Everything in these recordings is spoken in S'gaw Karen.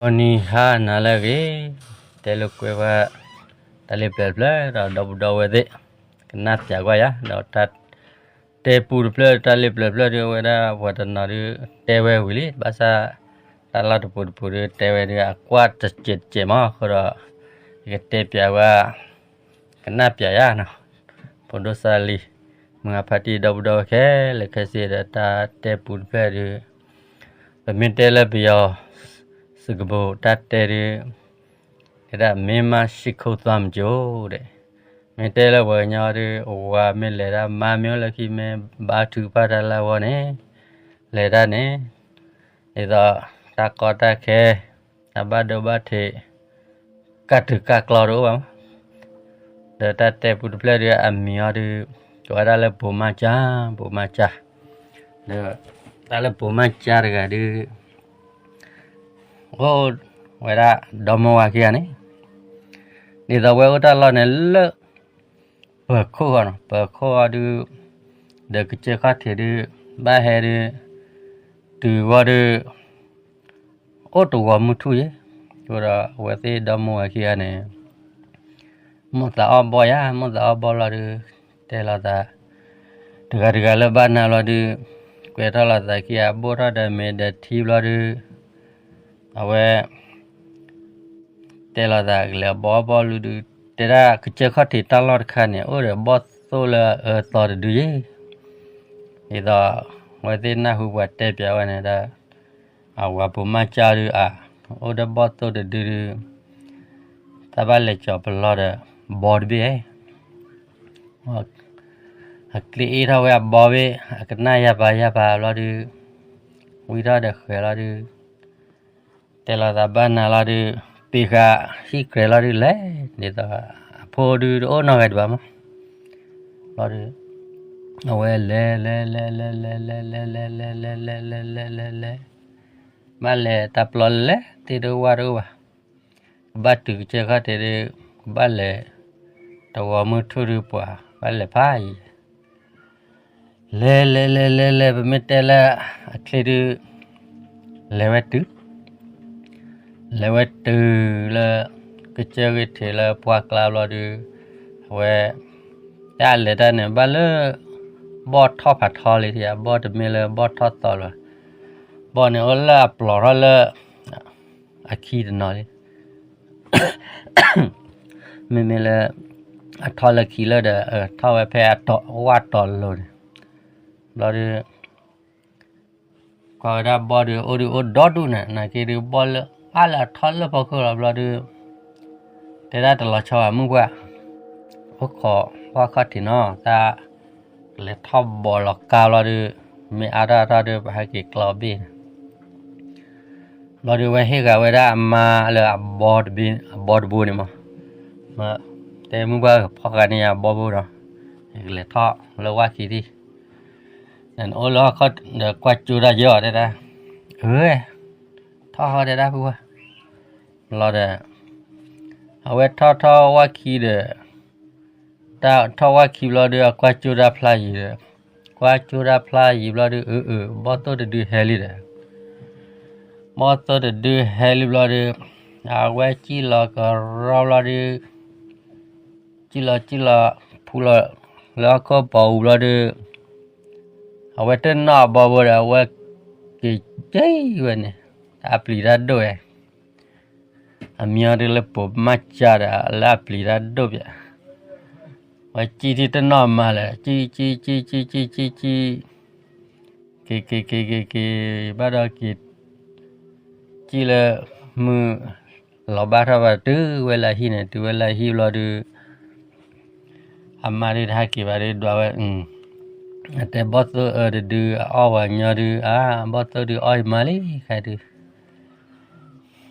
ဂီၤနံၤဟါနၤလၢအဂ့ၤ, တဲလိာ်ကွဲဝဲ တၢ်လ့ပျၢၤတဖျၢၣ်ဒီး ဒီပုၢ်ဒီဝဲၢ်သ့ၣ် ကနၣ်ပၠးကွၢ်ယၤ ဒီးတၢ်တဲပူတဖျၢၣ် တၢ်လ့ပျၢၤတဖျၢၣ်ဒီး အဝဲဒၣ်ပှၤတနီၤဒီး တဲဝဲဝံၤလံ ဘၣ်ဆၣ် တၢ်လီၢ်တပူၤတပူၤဒီး တဲဝဲဒီး အကွၢ်တစဲးတစဲးမး အဃိဒီး ယကတဲပၠးဝဲ ကနၣ်ပၠးယၤနီၤ, ဖိဒိၣ်စၢလံ, မုၢ်ဂၤဖါတံၢ် ဒီပုၢ်ဒီဝဲၢ်ခဲလၢာ်ခဲဆ့ဒီး တၢ်တဲပူတဖျၢၣ်ဒီး ပမ့ၢ်တဲလၢပယီၤစကားပုံ တၢ်တဲဒီး တဲဒၣ် မင်းမရှိခိုးသွားမကြိုး ဒီး မ့ၢ်တဲလၢပှၤကညီဒီး အဝၤမ့ၢ်လဲၤတၢ် မါမ့ၢ်အိၣ်လၢခံ မ့ၢ်ဘါထုကဖၣ်တၢ်လၢအဂီၢ်န့ၣ် လဲၤတၢ်န့ၣ် ဒ်သိး တၢ်ကီတၢ်ခဲ တၢ်ဘၣ်ဒိဘၣ်ထံး ကၢ်တုၤကၢ်ကျီတအိၣ်ဘၣ်မး, ဒီးတၢ်တဲပူတဖျၢၣ်ဒီး အမံၤအီၤဒီး ကိးဝဲဒၣ်လၢ ပိာ်မၢ်ကၠၢ်, ပိာ်မၢ်ကၠၢ်, ဒီး တၢ်လၢပိာ်မၢ်ကၠၢ်တဂၤဒီး အိၣ်ဝဲဒၣ်ဒီမါဝၤခံဂၤန့ၣ်, ဒ်သိးဝဲအိၣ်တၢ်လီၢ်န့ၣ်လၢ ပၢၤခိၣ်အဂီၢ်နီၤ, ပၢၤခိၣ်အီၤဒီး ဒီးကစၢၢ်ခီၣ်ထံးဒီး ဘၣ်ဟဲဒီး တုၤဝဲဒီး အိၣ်တဂီၤမုၢ်ထူၣ်ယဲ, အဃိဒီးအဝဲသ့ၣ်ဒီမါဝၤခံဂၤန့ၣ် မိၣ်သးအီၣ်ဘီၣ်ယၤ, မိၣ်သးအီၣ်ဘီၣ်လီၤဒီး တဲလိာ်သး တဂၤတဂၤလၢဘၣ်နၤလီၤဒီး ကွဲးထီၣ်လိာ်သးခံဂၤ ဘိၣ်ထီၣ်ဒီးမ့ၤဒီးထံဘျီဒီး အဝဲ တဲလိာ်သးကလဲၤဘီၣ်ဘီၣ်လီၤဒီး တဲဒၣ်ကစၢၢ်ခီၣ်ထံးတၢ်လီၢ်တခါန့ၣ် အိၣ်ဒီးဘီၣ်သိၣ်လၢအအၢသီတဒုယဲ, ဒ်သိး အဝဲသ့ၣ်နၢ်ဟူပှၤတဲပၠးဝဲန့ၣ်ဒီး အဝၤပိာ်မၢ်ကၠၢ်ဒီး အအိၣ်ဒီးဘီၣ်သိၣ်တဒုဒီး တၢ်ဘၣ်လဲၤကၠီၤပလီၢ်ဒီး ဘီတဘ့ၣ် အကျ့အ့ၣ်ထီၣ်ဝဲအဘီဘ့ၣ် အကနၣ်ယၤပၤယၤပၤဘျီဒီး ဝံထီၣ်ဒီးဃဲၤလီၤဒီး တဲလိာ်သးဘၣ်နၤလီၤဒီး ပ့ၤဃာ်ဟံၣ်ကြဲးလီၤဒီးလဲၤ ဒ်သိး အဖိဒုးတအိၣ်နီတဂၤဒံးဘၣ်မး လီၤဒီး အဝဲလဲၤလဲၤလဲၤလဲၤလဲၤလဲၤလဲၤလဲၤလဲၤလဲၤလဲၤလဲၤ ဘၣ်လဲၤတၢ်ပျီလဲၤသ့ၣ်တဝၢ်တအိၣ်ဘၣ် ကဘၣ်တုၤကစၢၢ်ခီၣ်ထံးဒီး ကဘၣ်လဲၤ တဂီၤမုၢ်ထူၣ်ဒီးပှၤဘၣ်လဲၤဖးယံၤ လဲၤလဲၤလဲၤလဲၤလဲၤ ပမ့ၢ်တဲလၢအချ့ဒုး လဲၤဝဲတုၤ လဲၤဝဲတုၤလၢ ကစၢၢ်ခီၣ်ထံးလၢပှၢ်ကျါဘျီဒုး အဝဲ တၢ်လဲၤတၢ်န့ၣ် ဘၣ်လၢ ဘီၣ်ထီၣ်ဖးထီလံ ဘီၣ်တမ့ၢ်လၢဘီၣ်ထီၣ်သီလၢၤ ဘီၣ်န့ၣ်အိၣ်လၢအပျီၢ်ထီၣ်လၢ အခံတနီၤလံ မ့မ့ၢ်လၢ အထီၣ်လၢခံလၢဒီး ထီၣ်ဝဲဖဲအဝၢ်တီၤလိၤန့ၣ် ဘျီဒီး ကွၢ်ဝဲဒၣ်ဘီၣ်ဒီး အိၣ်ဒီးအိၣ်ဒီဒူၣ်န့ၣ် နာ်က့ဒီးဘီၣ်လၢ အါလၢအထီၣ်လၢဖီခိၣ်လီၤဘျီဒီး တဲဒၣ်တလီၤဆီဘၣ်မုၢ်ပှၢ် အိၣ်ခိးဘီၣ်ခီၣ်ထံးနီၤ တၢ် ကလဲၤထီၣ်ဘီၣ်လီၤကါဘျီဒီး မ့ၢ်အါထီၣ်အါထီၣ်ဒီး ပဟဲက့ၤကျီဘ့ၣ်န့ၣ် ဘျီဒီးဝဲဟ့ၣ်ဂၤဝဲဒၣ်အမါလၢအဘီတဘိန့ၣ်မး, တဲမုၢ်ပှၢ်ဖီၣ်ဃာ်န့ၢ်ယၤဘီဘိဒီး ယကလဲၤထီၣ်လၢဝၣ်ခံသ့ၣ်, နအိၣ်လၢဟီၣ်ခိၣ်ဒီးကွၢ်ကၠိတၢ်ယီၤတဲဒၣ်, အၢ, ထီၣ်ဟီၣ်တဲဒၣ်ဖုဝါ, ဘျီဒီး အဝဲထီၣ်ထီၣ်ဝၣ်ခံဒီး တၢ်ထီၣ်ဝၣ်ခံဘျီဒီး အကွၢ်ကၠိတၢ်ဖျါယံၤဒီး, ကွၢ်ကၠိတၢ်ဖျါယံၤဘျီဒီး အၢ အၢ ဘီၣ်သိၣ်တဒုဟဲလံဒီး, ဘီၣ်သိၣ်တဒုဟဲလံဘျီဒီး, အဝဲစံၣ်လီၤကရီဘျီဒီး, စံၣ်လီၤစံၣ်လီၤ ဖူလီၤလၢဟီၣ်ခိၣ်ပီၤအူဘျီဒီး, အဝဲတနီၣ်အဘီဘိဒီး အဝဲက့ၤက့ၤဝဲန့ၣ်, တၢ်ပျံၤတၢ်ဒိၣ်ဝဲ အမံၤအီၤဒ်လၢပိာ်မၢ်ကၠၢ်ဒီး လၢအပျံၤတၢ်ဒိၣ်ပၠး, ဝဲစံၣ်ထံၣ်တနီၣ်မးလၢာ် စံၣ်စံၣ်စံၣ်စံၣ်စံၣ်စံၣ်စံၣ်, က့ၤက့ၤက့ၤက့ၤက့ၤ ဘၣ်ဒီးက့ၤ စံၣ်လၢ မုၢ်လီၤဘၣ်ထီၣ်ဘၣ်တုၤဝဲလၢဟံၣ်န့ၣ် တုၤဝဲလၢဟံၣ်ဘျီဒီး အမါဒုးတဟဲက့ၤဘၣ်ဒီးဒွးဝဲ, အတဲဘီၣ်သိၣ်အၢတဒု အအီၣ်ဝဲညီဒုး အါ ဘီၣ်သိၣ်ဒုးအီၣ်ယမါလံ ခဲဒုး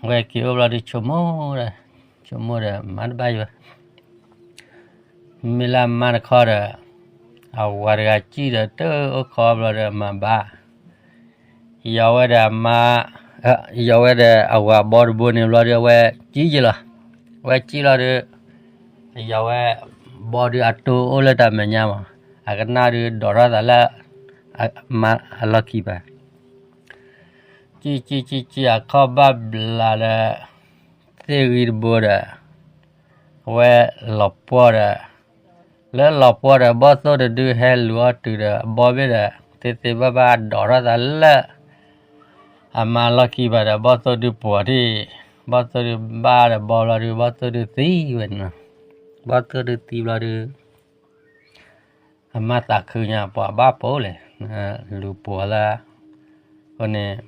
ဝဲက့ၤအိၣ်ဘျီဒုး ဆိကမိၣ်ဒီး ဆိကမိၣ်ဒီး မါတဘၣ်ယွၤ မ့ၢ်လၢအမါတခီဒီး အဝၤတဂၤစံၣ်ဒီး တအိၣ်ခိးဘျီဒီး အမါဘၣ် ယီၤဝဲဒီးအမါ, ယီၤဝဲဒီးအဝၤဘီတဘိန့ၣ်ဘျီဒီး အဝဲစံၣ်ယံၤလီၤ, အဝဲစံၣ်လီၤဒီး ယီၤဝဲ ဘီဒုးအတိၢ်အိၣ်လၢတၢ်မဲာ်ညါမး, အကနၣ်ဒုးဒိးထီၣ်သးလၢ အမါအလီၢ်ခံဘၣ် ကံၣ်ကံၣ်ကံၣ်ကံၣ်အခီၣ်ဘၣ်ဘျးဒီး သ့ၣ်ဂံၢ်တဘိဒီး အဝဲလီၤပှီၢ်ဒီး လၢလီၤပှီၢ်ဒီး ဘီၣ်သိၣ်တဒုဟဲလူၤအီၣ်တုၤဒီး အဘီဘ့ၣ်ဒီး သ့သ့ဘၣ်ဘၣ်ဒိးထီၣ်သးလၢ အမါလီၢ်ခံဘၣ်ဒီး ဘီၣ်သိၣ်ဒုပှီၤထံၣ်, ဘီၣ်သိၣ်ဒုဘၣ်ဒီးဘီဘျီဒု ဘီၣ်သိၣ်ဒုသံဝဲန့ၣ်လီၤ. ဘီၣ်သိၣ်ဒုသံဘျီဒု အမါသးခုညါ ပှၤဘၣ်ပိာ်လဲၣ်, လူၤပှီၤလၢ အဃိန့ၣ်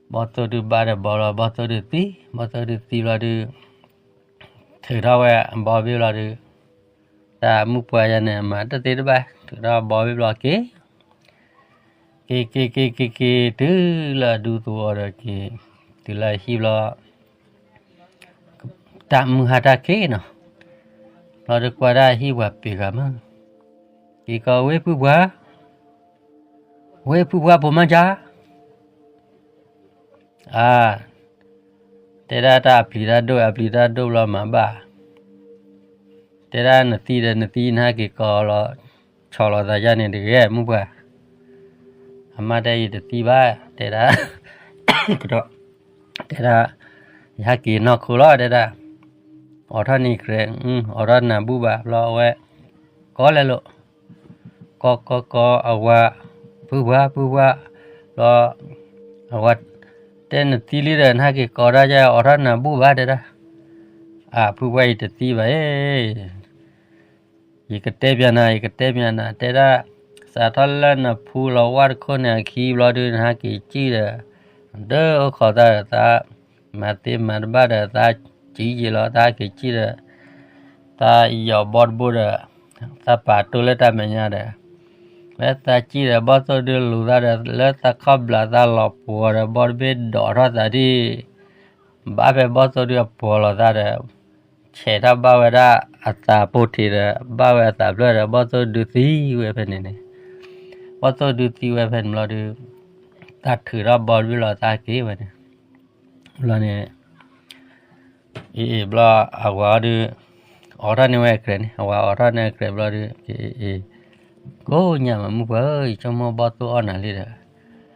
ဘီၣ်သိၣ်ဒုဘၣ်ဒီးဘီဘျီ ဘီၣ်သိၣ်ဒုသံ, ဘီၣ်သိၣ်ဒုသံဘျီဒု ထုးထီၣ်ဝဲအဘီဘ့ၣ်ဘျီဒု တၢ်မုၣ်ပှၢ်ယါန့ၣ် အမၤတသ့တဘၣ် ထုးထီၣ်အဘီဘ့ၣ်ဘျီက့ၤ က့ၤက့ၤက့ၤက့ၤက့ၤ တုၤလၢအဒူသဝီဒီးက့ၤ တုၤလၢအဟံၣ်ဘျီ တၢ်မုၢ်ဟါတၢ်ခံးနီၤ, ဘျီဒုကွၢ်ဒၣ်ဟံၣ်ပှၤပ့ၤဂၤမး, က့ၤကီးဝ့ၢ်ဖုပှၢ်, ဝ့ၢ်ဖုပှၢ်ပိာ်မါကၠါ အါ, တဲဒၣ်တၢ်အပျံၤတၢ်ဒိၣ် အပျံၤတၢ်ဒိၣ်ဘျီမၤဘၣ်, တဲဒၣ်နသံဒီးနသံ နဟဲက့ၤကီးလီၤ ဆီၣ်လီၤသးယါန့ၣ်တဂ့ၤ မုၣ်ပှၢ်, အမါတဲယတသံဘၣ် တဲဒၣ် ကဒီး တဲဒၣ် ယဟဲက့ၤနီၢ်ခိလီၤ တဲဒၣ်, အိးထီၣ်န့ၣ်ကြဲး အိးထီၣ်နၤဘူၣ်ဘၣ် ဘျီအဝဲ ကီလဲၤလိာ် ကီကီကီ အဝၤ ဖုပှၢ် ဖုပှၢ် ဘျီ အဝၤ တဲနသံလံဒီး နဟဲက့ၤကီးဒၣ်ယဲ အိးထီၣ်နၤဘူၣ်ဘၣ် တဲဒၣ်, အါ ဖုပှၢ် ယတသံဘၣ်အံၤ ယကတဲပျးနၤ ယကတဲပျးနၤ တဲဒၣ်, စးထီၣ်လၢနဖူလီၤဝၣ်တခိၣ်န့ၣ်အခံဘျီဒု နဟဲက့ၤကံၣ်ဒီး ဒၢအိၣ်ခိးသးဒီးသး မၤသ့မၤတဘၣ်ဒီး သးကံၣ်ယံာ်လီၤ သးဟဲက့ၤကံၣ်ဒီး သးယီၤဘီတဘိဒီး သးပာ်တိၢ်လၢတၢ်မဲာ်ညါဒီး လၢသးကံၣ်ဒီး ဘီၣ်သိၣ်ဒုလူၤသးဒီး လၢသးခီၣ်ဘျးသးလီၤပှီၤဒီး ဘီတဘ့ၣ်ဒိးထီၣ်သးဒံး ဘၣ်ဖဲဘီၣ်သိၣ်ဒုအပှီၤလီၤသးဒီး ဆဲးထီၣ်ဘၣ်ဝဲဒၣ်အသးပိၢ်ထံးဒီး ဘၣ်ဝဲအသးဖျၢၣ်ဒီး ဘီၣ်သိၣ်ဒုသံဝဲဖဲန့ၣ်န့ၣ်, ဘီၣ်သိၣ်ဒုသံဝဲဖဲန့ၣ်ဘျီဒု တၢ်ထုးထီၣ်ဘီတဘ့ၣ်လီၤသးက့ၤဝဲန့ၣ်, ဘျီန့ၣ် အ့ၣ်အ့ၣ်ဘျီ အဝၤအီၤဒု အိးထီၣ်န့ၢ်ဝဲအကြဲးန့ၣ် အဝၤအိးထီၣ်န့ၢ်အကြဲးဘျီဒု အ့ၣ်အ့ၣ် ကိးညါမးမုၣ်ပှၢ်ဧၢ ယဆိကမိၣ်ဘီၣ်သိၣ်အီၣ်နၤလံဒီး ဂ့ၤက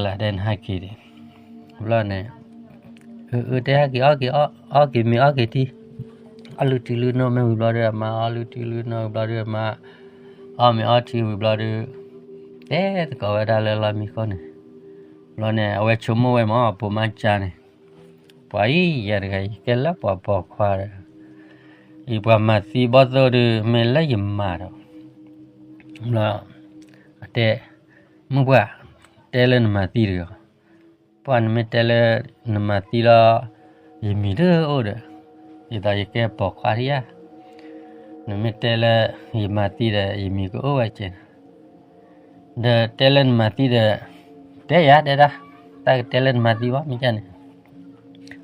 လးဒဲးနဟဲက့ၤဒံး, ဘျီန့ၣ် အၢ အၢ တဲဟဲက့ၤအီၣ်က့ၤ အီၣ်က့ၤမ့ၤအီၣ်က့ၤထံ, အီၣ်လုၢ်ထံလုၢ်နိမ့ၢ်ဝံၤဘျီဒု အမါအီၣ်လုၢ်ထံလုၢ်နိဝံၤဘျီဒု အမါ အီၣ်မ့ၤအီထံဝံၤဘျီဒု တဲသကိးဝဲဒၣ်လၢလီၢ်မံခိၣ်န့ၣ်, ဘျီန့ၣ် အဝဲဆိကမိၣ်ဝဲမး ပိာ်မါကၠါန့ၣ် ပှၤအံၤယၤတဂၤ ယကဲလၢပှၤပိာ်ခွါဒီး အံၤပှၤမၤသံဘီၣ်သိၣ်ဒု မ့ၢ်လၢယမါဒီး ဘျီ အတဲ မုၣ်ပှၢ် တဲလၢနမၤသံတဂ့ၤ, ပှၤနမ့ၢ်တဲလၢနမၤသံလီၤ ယမံၤတအိၣ်ဒီး ဒ်သိးယကဲပိာ်ခွါထံဧါ, နမ့ၢ်တဲလၢယမၤသံဒီး ယမံၤကအိၣ်ဝဲကဲး ဒီးတဲလၢနမၤသံဒီး တဲယၤတဲဒၣ် တၢ်ကတဲလၢနမၤသံဘၣ်မ့ၢ်ကန့ၣ်,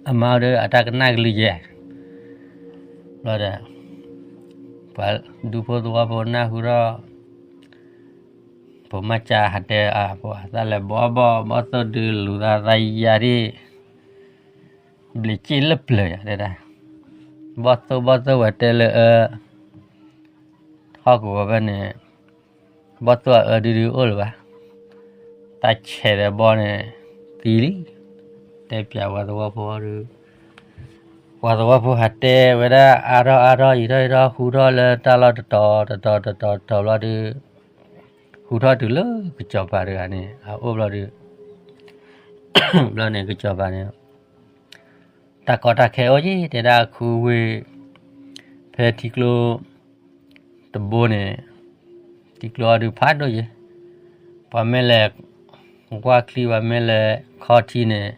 အမါအီၤဒီးအတၢ်ကနၣ်ကလုၢ်ယဲၢ် ဘျီဒီး ပှၤဒူဖိသဝီဖိနၢ်ဟူထီၣ် ပိာ်မါကၠါဟးတဲအပှၤ သးလဲၤဘီဘီ ဘီၣ်သိၣ်ဒုလူၤသးသးယၤဒံး ဘျံးက့ၣ်လၢပျၢၤယၤတဲဒၣ်, ဘီၣ်သိၣ်ဘီၣ်သိၣ်ဝဲတဲလၢအၢ ဟီၣ်ကဝီၤဖဲန့ၣ် ဘီၣ်သိၣ်အအၢဒုဒုအိၣ်လၢၤဘၣ်, တၢ်ဆဲးဒီးဘီန့ၣ် သံလံ, တဲပျးပှၤသဝီဖိဒု ပှၤသဝီဖိဟးတဲဝဲဒၣ်အါထီၣ်အါထီၣ် အံၤထီၣ်အံၤထီၣ် ဟူထီၣ်လၢတၢ်လီၢ်တတီၤတတီၤတတီၤတတီၤဘျီဒု ဟူထီၣ်တုၤလၢကစီၤပၤတဂၤန့ၣ် အအိၣ်ဘျီဒု ဘျီန့ၣ်ကစီၤပၤန့ၣ် တၢ်ကီတၢ်ခဲအိၣ်က့ၤ တဲဒၣ်အခူဝ့ၢ် ဖဲထံကျိ တဘိန့ၣ် ထံကျိအီၤဒုးဖးဒိၣ်ယဲ, ပှၤမ့ၢ်လဲၤကွၢ်ချံ ပှၤမ့ၢ်လဲၤခီထံန့ၣ်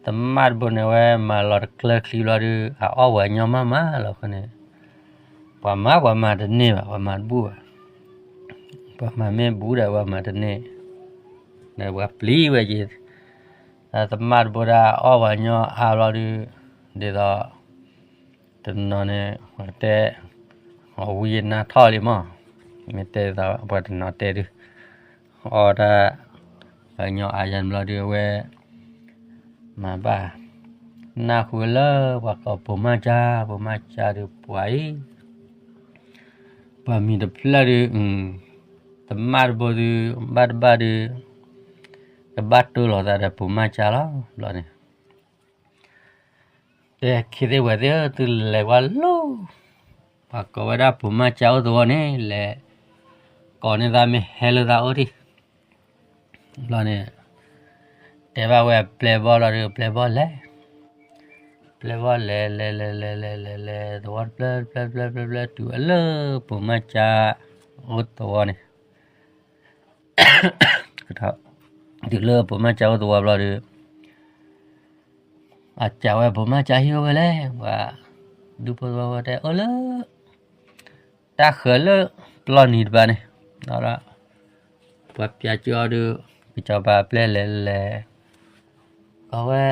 သမၣ်တဘိန့ၣ် အဝဲမၤလီၤတကျၢချံဘျီဒုး အအီၣ်ပှၤညီမးမးလီၤအဃိန့ၣ် ပှၤမၤ ပှၤမၤတန့ၢ်ဘၣ် ပှၤမၤတဘူၣ်ဘၣ်, ပှၤမၤမ့ၢ်ဘူးဒီး ပှၤမၤတန့ၢ်, ဒီးပှၤပျံၤဝဲက့ၤ သမၣ်တဘိဒၣ်အီၣ်ပှၤညီအါဘျီဒုး ဒ်သိး တနီၤန့ၣ် ပှၤတဲ အီၣ်ဝံၤနါထီၣ်လံမး, မ့ၢ်တဲပှၤတနီၤတဲဒုး အီၣ်တၢ် ပှၤညီအါယၤဘျီဒုးအဝဲ မၤဘၣ် နၢ်ဟူလၢပှၤကိးပိာ်မါကၠါ ပိာ်မါကၠါဒုးပှၤအံၤ ပှၤမံၤတဖျၢၣ်ဒုး သမၣ်တဘိဒုး ဘၣ်တဘၣ်ဒုး ကဘၣ်တိၢ်လီၤသးဒီးပိာ်မၢ်ကၠါလီၤ ဘျီန့ၣ် တဲ ခ့သ့ၣ်ဝဲသ့ၣ်ဧၢ သုလဲၤကွၢ်လၢ ပှၤကိးဝဲဒၣ်ပိာ်မၢ်ကၠါအိၣ်သဝီန့ၣ် လဲၤကိးန့ၢ်သးမ့ၢ်ဟဲလၢသးအိၣ်ထံၣ် ဘျီန့ၣ် တဲဘၣ်ဝဲအပျဲၢ်ဘီၣ်လီၤဒီး ပျဲၢ်ဘီၣ်လဲၤ ပျဲၢ်ဘီၣ်လဲၤ လဲၤလဲၤလဲၤလဲၤလဲၤလဲၤ သဝီတဖျၢၣ်တဖျၢၣ်တဖျၢၣ်တဖျၢၣ်တဖျၢၣ် တုၤဝဲလၢပိာ်မၢ်ကၠါအိၣ်သဝီန့ၣ် တုၤလၢပိာ်မၢ်ကၠါအိၣ်သဝီဘျီဒီး အစံးဝဲပိာ်မၢ်ကၠါဟံၣ်အိၣ်ဖဲလဲၣ် ပှၤဒူဖိသဝီဖိတဲ အိၣ်လၢ တၢ်ဃၢၤလၢပျီနံၤတပၤန့ၣ် ဒီး ပှၤပျးကၠီအီၤဒီး ကစီၤပၤပျဲၢ်လဲၤလဲၤ ကိးဝဲ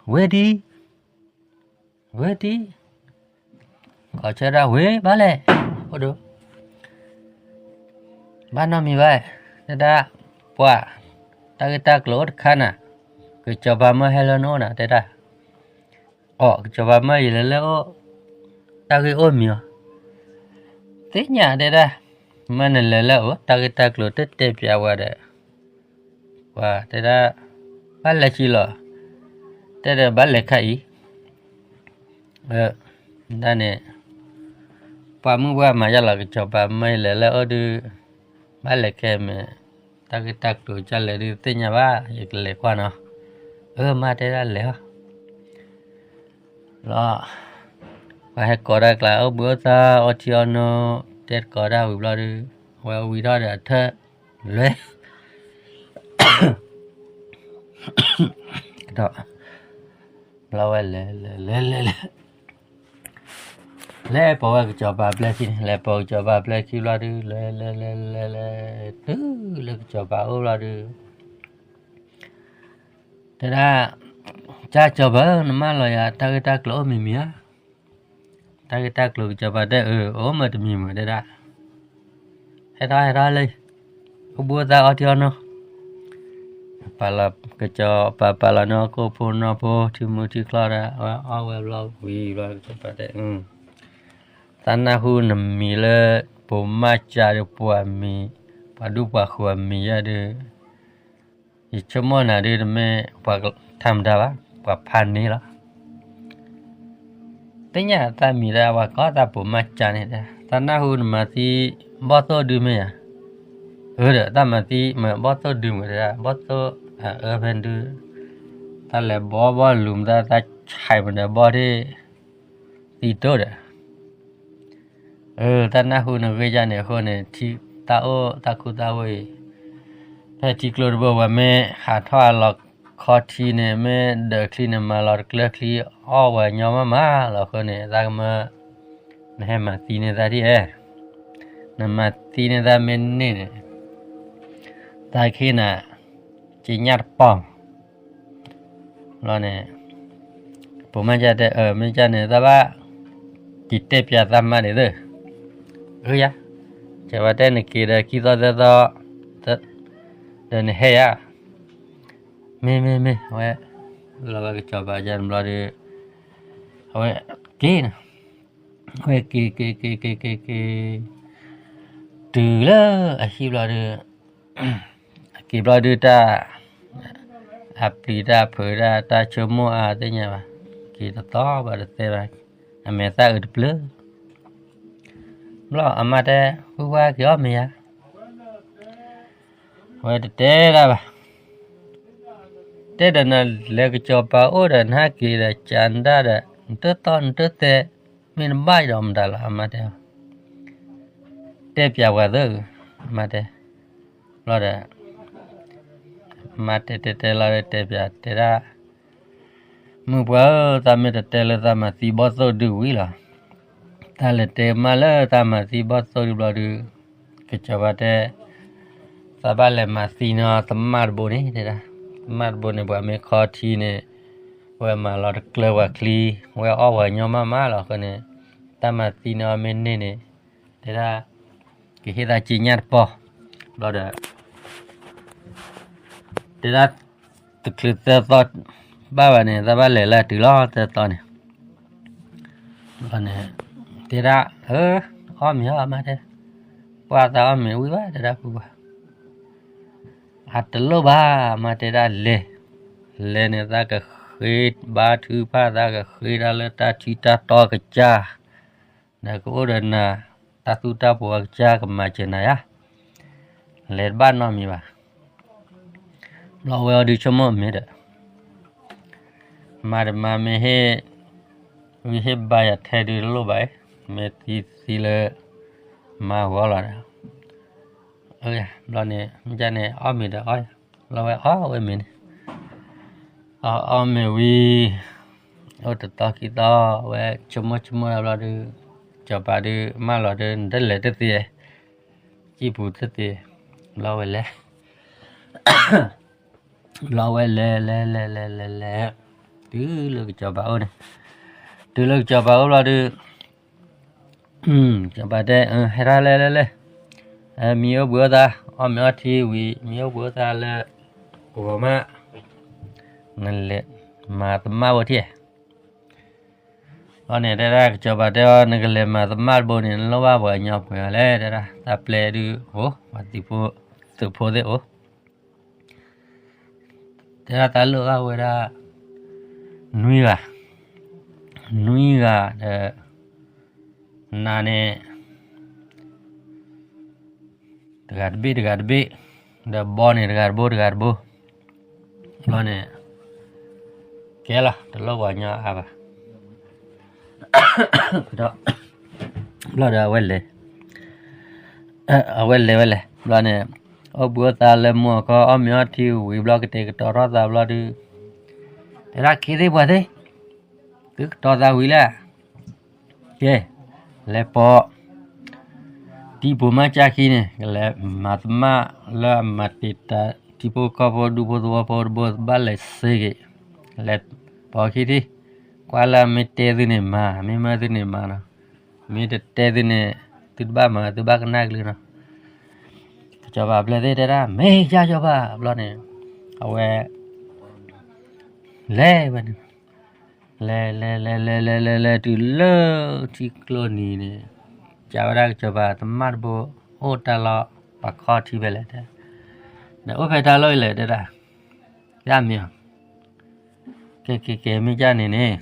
ဝ့ၢ်ဒံ ဝ့ၢ်ဒံ ကိးဆၢဒၣ်ဝ့ၢ်ဘၣ်လဲၣ် အိၣ်ဒီး ဘၣ်နီတမံၤဘၣ် တဲဒၣ် ပှၤ တၢ်ဂ့ၢ်တၢ်ကျိၤအိၣ်တခါနၤ ကစီၤပၤမၢဟဲလၢနအိၣ်နၤ တဲဒၣ် အိ ကစီၤပၤမၢယလဲၤလၢအအိၣ် တၢ်ဂ့ၢ်အိၣ်မံၤအီၤ သ့ၣ်ညါတဲဒၣ် မၢနလဲၤလၢအအိၣ် တၢ်ဂ့ၢ်တၢ်ကျိၤတတဲပျးဝဲဒီး ပှၤတဲဒၣ် ဘၣ်လဲၤဆံးလီၤ တဲဒီးဘၣ်လဲၤခါအံၤ ဒၣ်န့ၣ် ပှၤမုၢ်ပှၢ်မၤယါလီၤ ကစီၤပၤမၢယလဲၤလၢအအိၣ်ဒုး ဘၣ်လဲၤခဲမ့ၢ် တၢ်ဂ့ၢ်တၢ်ကျိၤကလဲၤဒုးသ့ၣ်ညါဘၣ် ယကလဲၤကွၢ်နီၤ အၢ မၢတဲဒၣ်လဲၤအီၤ လီၤ ပှၤဟဲကိးတၢ်ကျါ အိၣ်ဘှံးအိၣ်သါ အီထံအီနိ တဲတကိးတၢ်ဝံၤဘျီဒုး အဝဲဝံၤထီၣ်ဒီးအထၢၣ် လဲၤ ဒီး ဘျီဝဲလဲၤ လဲၤ လဲၤ လဲၤ လဲၤ လဲၤပိာ်ဝဲကစီၤပၤပျဲၢ်ခံန့ၣ် လဲၤပိာ်ကစီၤပၤပျဲၢ်ခံဘျီဒုး လဲၤ လဲၤ လဲၤ လဲၤ လဲၤ တုၤလၢကစီၤပၤအိၣ်ဘျီဒုး တဲဒၣ် ကၢ်ကစီၤပၤဧၢ နမၢလီၤယၤ တၢ်ဂ့ၢ်တၢ်ကျိၤအိၣ်မံၤမံၤဧါ တၢ်ဂ့ၢ်တၢ်ကျိၤ ကစီၤပၤတဲ အၢ အိၣ်မ့ၢ်တမံၤမ့ၢ်တဲဒၣ် ဟဲထီၣ်ဟဲထီၣ်လံ အိၣ်ဘှံးအိၣ်သါအီထံအီနိ ပာ်လီၤ ကစီၤပၤပာ်လီၤန့ၢ်အီၤကိၣ်ဖိနီၢ်ဖိ ထံမူထံချီဒီး အဝဲအီၣ်ဝဲဘျီဝံၤဘျီ ကစီၤပၤတဲ သးနၢ်ဟူနမံၤလၢ ပိာ်မၢ်ကၠါဒီးပှၤမံၤ ပှၤဒူပှၤဃိၤအမံၤယဲဒုး ယဆိကမိၣ်နၤဒုးတမ့ၢ်ပှၤထါမတၤဘၣ် ပှၤဖးန့ၢ်လီၤ သ့ၣ်ညါသးမံၤဒၣ် ပှၤကိးသးပိာ်မၢ်ကၠါန့ၣ် သးနၢ်ဟူနမၤသံဘီၣ်သိၣ်ဒုမ့ၢ်ဧါ အၢဒီး တၢ်မၤသံမ့ၢ်ဘီၣ်သိၣ်ဒုမ့ၢ်တဲဒၣ် ဘီၣ်သိၣ်အအၢဖဲဒုး တၢ်လဲၤဘီဘီလူၤမတၤ တၢ်ဆဲးမတၤဘီၣ်ဒၣ် သံတိၢ်ဒီး အၢ တၢ်နၢ်ဟူနဂ့ၢ်ယါန့ၣ်အဃိန့ၣ် ထံတၢ်အိၣ်တၢ်ခူတၢ်ဝ့ၢ်အံၤ ဖဲထံကျိတဘိ ပှၤမ့ၢ်ဟးထီၣ်အလီၤခီထံန့ၣ် မ့ၢ်ဒၢးချံန့ၣ် မၤလီၤတကျၢၤချံ အီၣ်ဝဲညီမးမးလီၤအဃိန့ၣ် သးကမၢ နဟဲမၤသံန့ၢ်သးဒ်အဲၣ် နမၤသံန့ၢ်သးမ့ၢ်န့ၢ်န့ၣ် သးကဟ့ၣ်နၤ က့ညၣ်တပီၢ် ဘျီန့ၣ် ပိာ်မၢ်ကၠါတဲ အၢ မ့ၢ်ကၠါန့ၣ် သးဘၣ် က့ၤတဲပျးသးမါန့ၣ်သၢ အၢယါ ကၠီၤပၤတဲနက့ၤဒီးခံသီသၢသီ ဒီးနဟဲယါ မ့ၢ်မ့ၢ်မ့ၢ် အဝဲ လီၤဝဲကစီၤပၤယါန့ၣ်ဘျီဒီး အဝဲက့ၤနီၤ အဝဲက့ၤက့ၤက့ၤက့ၤက့ၤက့ၤ တုၤလၢအဟံၣ်ဘျီဒီး အက့ၤဘျီဒုးတၢ် အပျံၤတၢ်ဖုးတၢ် တၢ်ဆိကမိၣ်အါသ့ၣ်ညါဘၣ်, က့ၤတသီဘၣ်တသဲဘၣ်, အမဲာ်သၣ်အုးတပျၢၤ. ဘျီအမါတဲ, ဖုပှၢ်က့ၤအီၣ်မ့ၤဧါ. အဝဲတတဲတၢ်ဘၣ်. တဲဒီးနလဲၤကစီၤပၤအိၣ်ဒီး နဟဲက့ၤဒီးကနဒါဒီး နတသီနတသဲ မ့ၢ်နဘၣ်ဒီးမတၤလီၤ အမါတဲ. တဲပျးပှၤသၢ, အမါတဲ. ဘျီဒီး အမါတဲတဲတဲလီၤဒီးတဲပျးတဲဒၣ်, မုၣ်ပှၢ်ဧၢ, သးမ့ၢ်တတဲလၢသးမၤသံဘီၣ်သိၣ်ဒုဝံၤလီၤ. သးလဲၤတဲမါလၢသးမၤသံဘီၣ်သိၣ်ဒုဘျီဒုး, ကစီၤပၤတဲ, သးဘၣ်လဲၤမၤသံန့ၢ်သမၣ်တဘိန့ၣ်တဲဒၣ်, သမၣ်တဘိန့ၣ် ပှၤမ့ၢ်ခီထံန့ၣ် ဝဲမၤလီၤတကျၢၤပှၤချံ, ဝဲအီၣ်ပှၤညီမးမးလီၤအဃိန့ၣ်, တၢ်မၤသံန့ၢ်အီၤမ့ၢ်န့ၢ်န့ၣ် တဲဒၣ် ကဟ့ၣ်သးက့ညၣ်တပီၢ်. ဘျီဒီး တဲဒၣ် တချုးသၢသီဘၣ်ဘၣ်န့ၣ် သးဘၣ်လဲၤလၢတုၤလီၤသၢသီန့ၣ်. ဘျီန့ၣ် တဲဒၣ် အၢ အီၣ်မ့ၤအီၣ်မးတဲ, ပှၢ်သးအီၣ်မ့ၤဝံၤဘၣ်တဲဒၣ်ဖုပှၢ်. အတလိၣ်ဘၣ် မါတဲဒၣ်လဲၤ, လဲၤန့ၣ်သးကဃ့ဘါထုကဖၣ် သးကဃ့တၢ်လၢတၢ်ထံတၢ်တီကစၢ်, ဒီးကအိၣ်ဒီးနၤ, တၢ်သူၣ်တၢ်ပှီၤအကစၢ်ကမၤစၢၤနၤယါ, လဲၤတဘၣ်နီတမံၤဘၣ်. ဘျီဝဲအီၤဒုးဆိကမိၣ်မ့ၢ်ဒီး မၤတမၤမ့ၢ်ဟ့ၣ်, ဝံဟ့ၣ်ဘါယၤထဲဒုးတလိၣ်ဘၣ်, မ့ၢ်သံသံလၢ မါဂီၤလီၤဒီး, ဘျီန့ၣ် မ့ၢ်ကန့ၣ် အီၣ်မ့ၤဒီးအီၣ်, ဘျီဝဲအီၣ်ဝဲမ့ၤန့ၣ်, အီၣ်မ့ၤဝံၤ, အိၣ်တတီခံသီ ဝဲဆိကမိၣ်ဆိကမိၣ်တဘျီဒုး, စီၤပၤဒုးမၢလီၤဒုး နတလဲၤတသ့, ကံၢ်ပူၤတသ့, ဘျီဝဲလဲၤ ဘျီဝဲလဲၤလဲၤလဲၤလဲၤလဲၤလဲၤ, တုၤလၢကစီၤပၤအိၣ်န့ၣ်, တုၤလၢကစီၤပၤအိၣ်ဘျီဒုး, စီၤပၤတဲ ဟဲထီၣ်လဲၤလဲၤလဲၤ, မံအိၣ်ဘှံးအိၣ်သး, အီၣ်မ့ၤအီထံဝံၤ မံအိၣ်ဘှံးအိၣ်သးလၢ ဂီၤမး, နလဲၤမၤသမၣ်ဘိထံၣ် အီၤန့ၣ် တဲဒၣ်ကစီၤပၤတဲအီၤ နကလဲၤမၤသမၣ်တဘိန့ၣ် နလိၣ်ဘၣ်ပှၤကညီပှဲၤဂၤလဲၣ် တဲဒၣ် တၢ်ပျဲဒုးအိၣ် ပှၤသုးဖိသ့ၣ်အိၣ်, တဲဒၣ်တၢ်လိၣ်ဘၣ်ဝဲဒၣ် နွံဂၤ, နွံဂၤဒီး နၤန့ၣ် တဂၤတဘ့ၣ်တဂၤတဘ့ၣ်, ဒီးဘီန့ၣ်တဂၤတဘိတဂၤတဘိ, ဘျီန့ၣ် ကဲလီၤ တလိၣ်ပှၤကညီအါဘၣ်, ဘျီဒီးအဝဲလဲၤ, အဝဲလဲၤဝဲလဲၣ် ဘျီန့ၣ် အိၣ်ဘှံးအိၣ်သးလၢမူအခီ အီၣ်မ့ၤအီထံဝံၤဘျီ ကတဲာ်ကတီၤထီၣ်သးဘျီဒုး, တဲဒၣ်ခ့သ့ၣ်ပှၤသ့ၣ်, သုကတီၤသးဝံၤလံ, ကဲ, လဲၤပိာ် တံၤဖိမါကၢ်ခံန့ၣ် ကလဲၤမၤသမၣ်လၢအမၤတံာ်တာ် ထံဖိကီၢ်ဖိဒူဖိသဝီဖိတဘိ ဘၣ်လဲၤစ့ဂ့ၤ, လဲၤပိာ်ခံထံၣ်, ကွၢ်လၢမ့ၢ်တဲသုန့ၣ်မၤ မ့ၢ်မၢသုန့ၣ်မၤနီၤ, မ့ၢ်တတဲသုန့ၣ် သုတဘၣ်မၤ သုဘၣ်ကနၣ်ကလုၢ်နီၤ, စီၤပၤအပျဲၢ်သ့ၣ်တဲဒၣ် မ့ၢ်ယါစီၤပၤ ဘျီန့ၣ်, အဝဲ လဲၤဝဲန့ၣ်, လဲၤလဲၤလဲၤလဲၤလဲၤလဲၤလဲၤတုၤလၢထံကျိနံၤန့ၣ်, ကးဝဲဒၣ်ကစီၤပၤသမၣ်တဘိ အိၣ်တၢ်လီၤပာ်ခီၣ်ထံဖဲလဲၣ်တဲ, ဒီးအိၣ်ဖဲတၢ်လီၢ်အံၤလဲၣ်တဲဒၣ်, ယမ့ၢ်အီၤ, ကဲကဲကဲ မ့ၢ်ကၢ်န့ၣ်န့ၣ်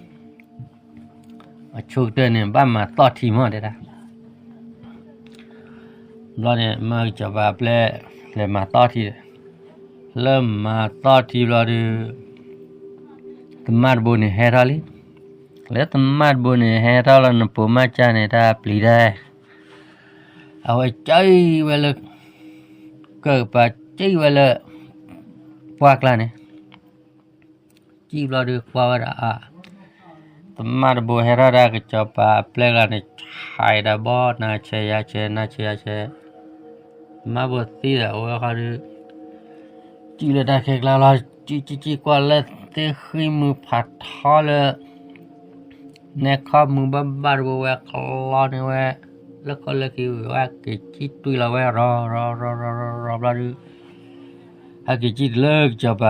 အဆိကတၢၢ်န့ၣ် ဘၣ်မၤသီၣ်ထံမးတဲဒၣ်, ဘျီန့ၣ် မၢကစီၤပၤအပျဲၢ် လဲၤမၤသီၣ်ထံဒီး, လၢမၤသီၣ်ထံဘျီဒုး, သမၣ်တဘိန့ၣ်ဟဲထီၣ်လံ, လၢသမၣ်တဘိန့ၣ်ဟဲထီၣ်လီၤ နပိာ်မၢ်ကၢ်န့ၣ် တၢ်ပျံၤတၢ်, အဝဲကၢဝဲလၢ ကၢၢ်ကပၤကၢဝဲလၢ ပှၢ်ကျါန့ၣ် ကံၣ်ဘျီဒုးကွၢ်ဝဲဒၣ်အါ, သမၣ်တဘိဟဲထီၣ်ဒၣ်ကစီၤပၤအပျဲၢ်ကျါန့ၣ် ဆဲးဒၣ်ဘီ နၤဆဲးယၤဆဲး နၤဆဲးယၤဆဲး, သမၣ်ဘိသံဒီးအဝဲဃီဒုး, ကံၣ်လၢတၢ်ခဲကျါလီၤ ကံၣ်ကံၣ်ကံၣ် ကွၢ်လၢသ့ၣ်ဃံမုၢ်ဖးထီလၢ နဲခီမုၢ်ဘၣ်ဘၣ်တဘိဝဲကျီန့ၢ်ဝဲ, လၢကီၢ်လၢခံဝံၤဝဲ ဟဲက့ၤကံၣ်တွံၢ်လီၤဝဲ ရီရီရီရီရီဘျီဒုး, ဟဲက့ၤကံၣ်တုၤလၢကစီၤပၤ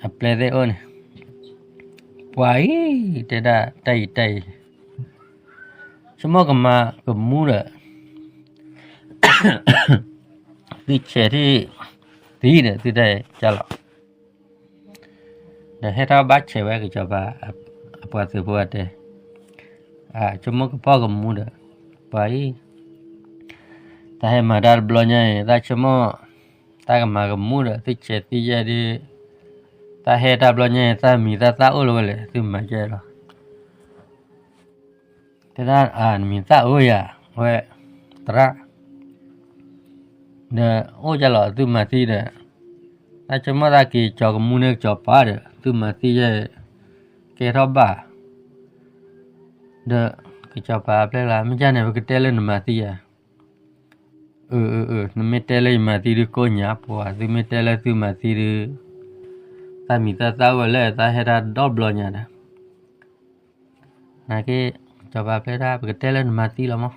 အပျဲၢ်သ့ၣ်အိၣ်န့ၣ်, ပှၤအံၤ တဲဒၣ်တၢ်အံၤတၢ်အံၤ, ဆိကမိၣ်ကမၤကမူဒီး သုဆဲးထံၣ်သံဒီး သုတဲကၢ်လီၤ, ဒီးဟဲထီၣ်ဘၣ်ဆဲးဝဲကစီၤပၤ အပှၤသုးဖိအတဲ, ဆိကမိၣ်ကဖီၣ်ကမူဒီး ပှၤအံၤ တၢ်ဟဲမၤတၢ်တဘျီညါအံၤ တၢ်ဆိကမိၣ် တၢ်ကမၤကမူဒီး သုဆဲးသံယဲၢ်ဒုး, တၢ်ဟဲတၢ်ဘျီညါအံၤ တၢ်မံၤတၢ်သၣ်အိၣ်လၢၤဝဲလဲၣ် သုမၤကဲလီၤ တဲဒၣ် နမံၤသၣ်အိၣ်ယၤ ဝဲ သရၣ်, ဒီးအိၣ်ယၤလီၤ သုမၤသံဒီး, တၢ်ဆိကမိၣ်တၢ်က့ၤကၠီၤကမူန့ၢ်ကစီၤပၤဒီး သုမၤသံယဲၢ် ကဲထီၣ်ဘၣ်, ဒီးကစီၤပၤအပျဲၢ်လၢ မ့ၢ်ကၢ်န့ၣ် ပကတဲလၢနမၤသံယၤ, အၢ အၢ အၢ နမ့ၢ်တဲလၢယမၤသံဒုးကိၣ်ညါပှၤ, သုမ့ၢ်တဲလၢသုမၤသံဒုး, တၢ်မံၤတၢ်သၣ်အိၣ်ဝဲလဲၣ် တၢ်ဟဲတၢ်ဒီဘျီညါဒီး နာ်က့ စီၤပၤပျဲၢ်တၢ် ပကတဲလၢနမၤသံလီၤမး,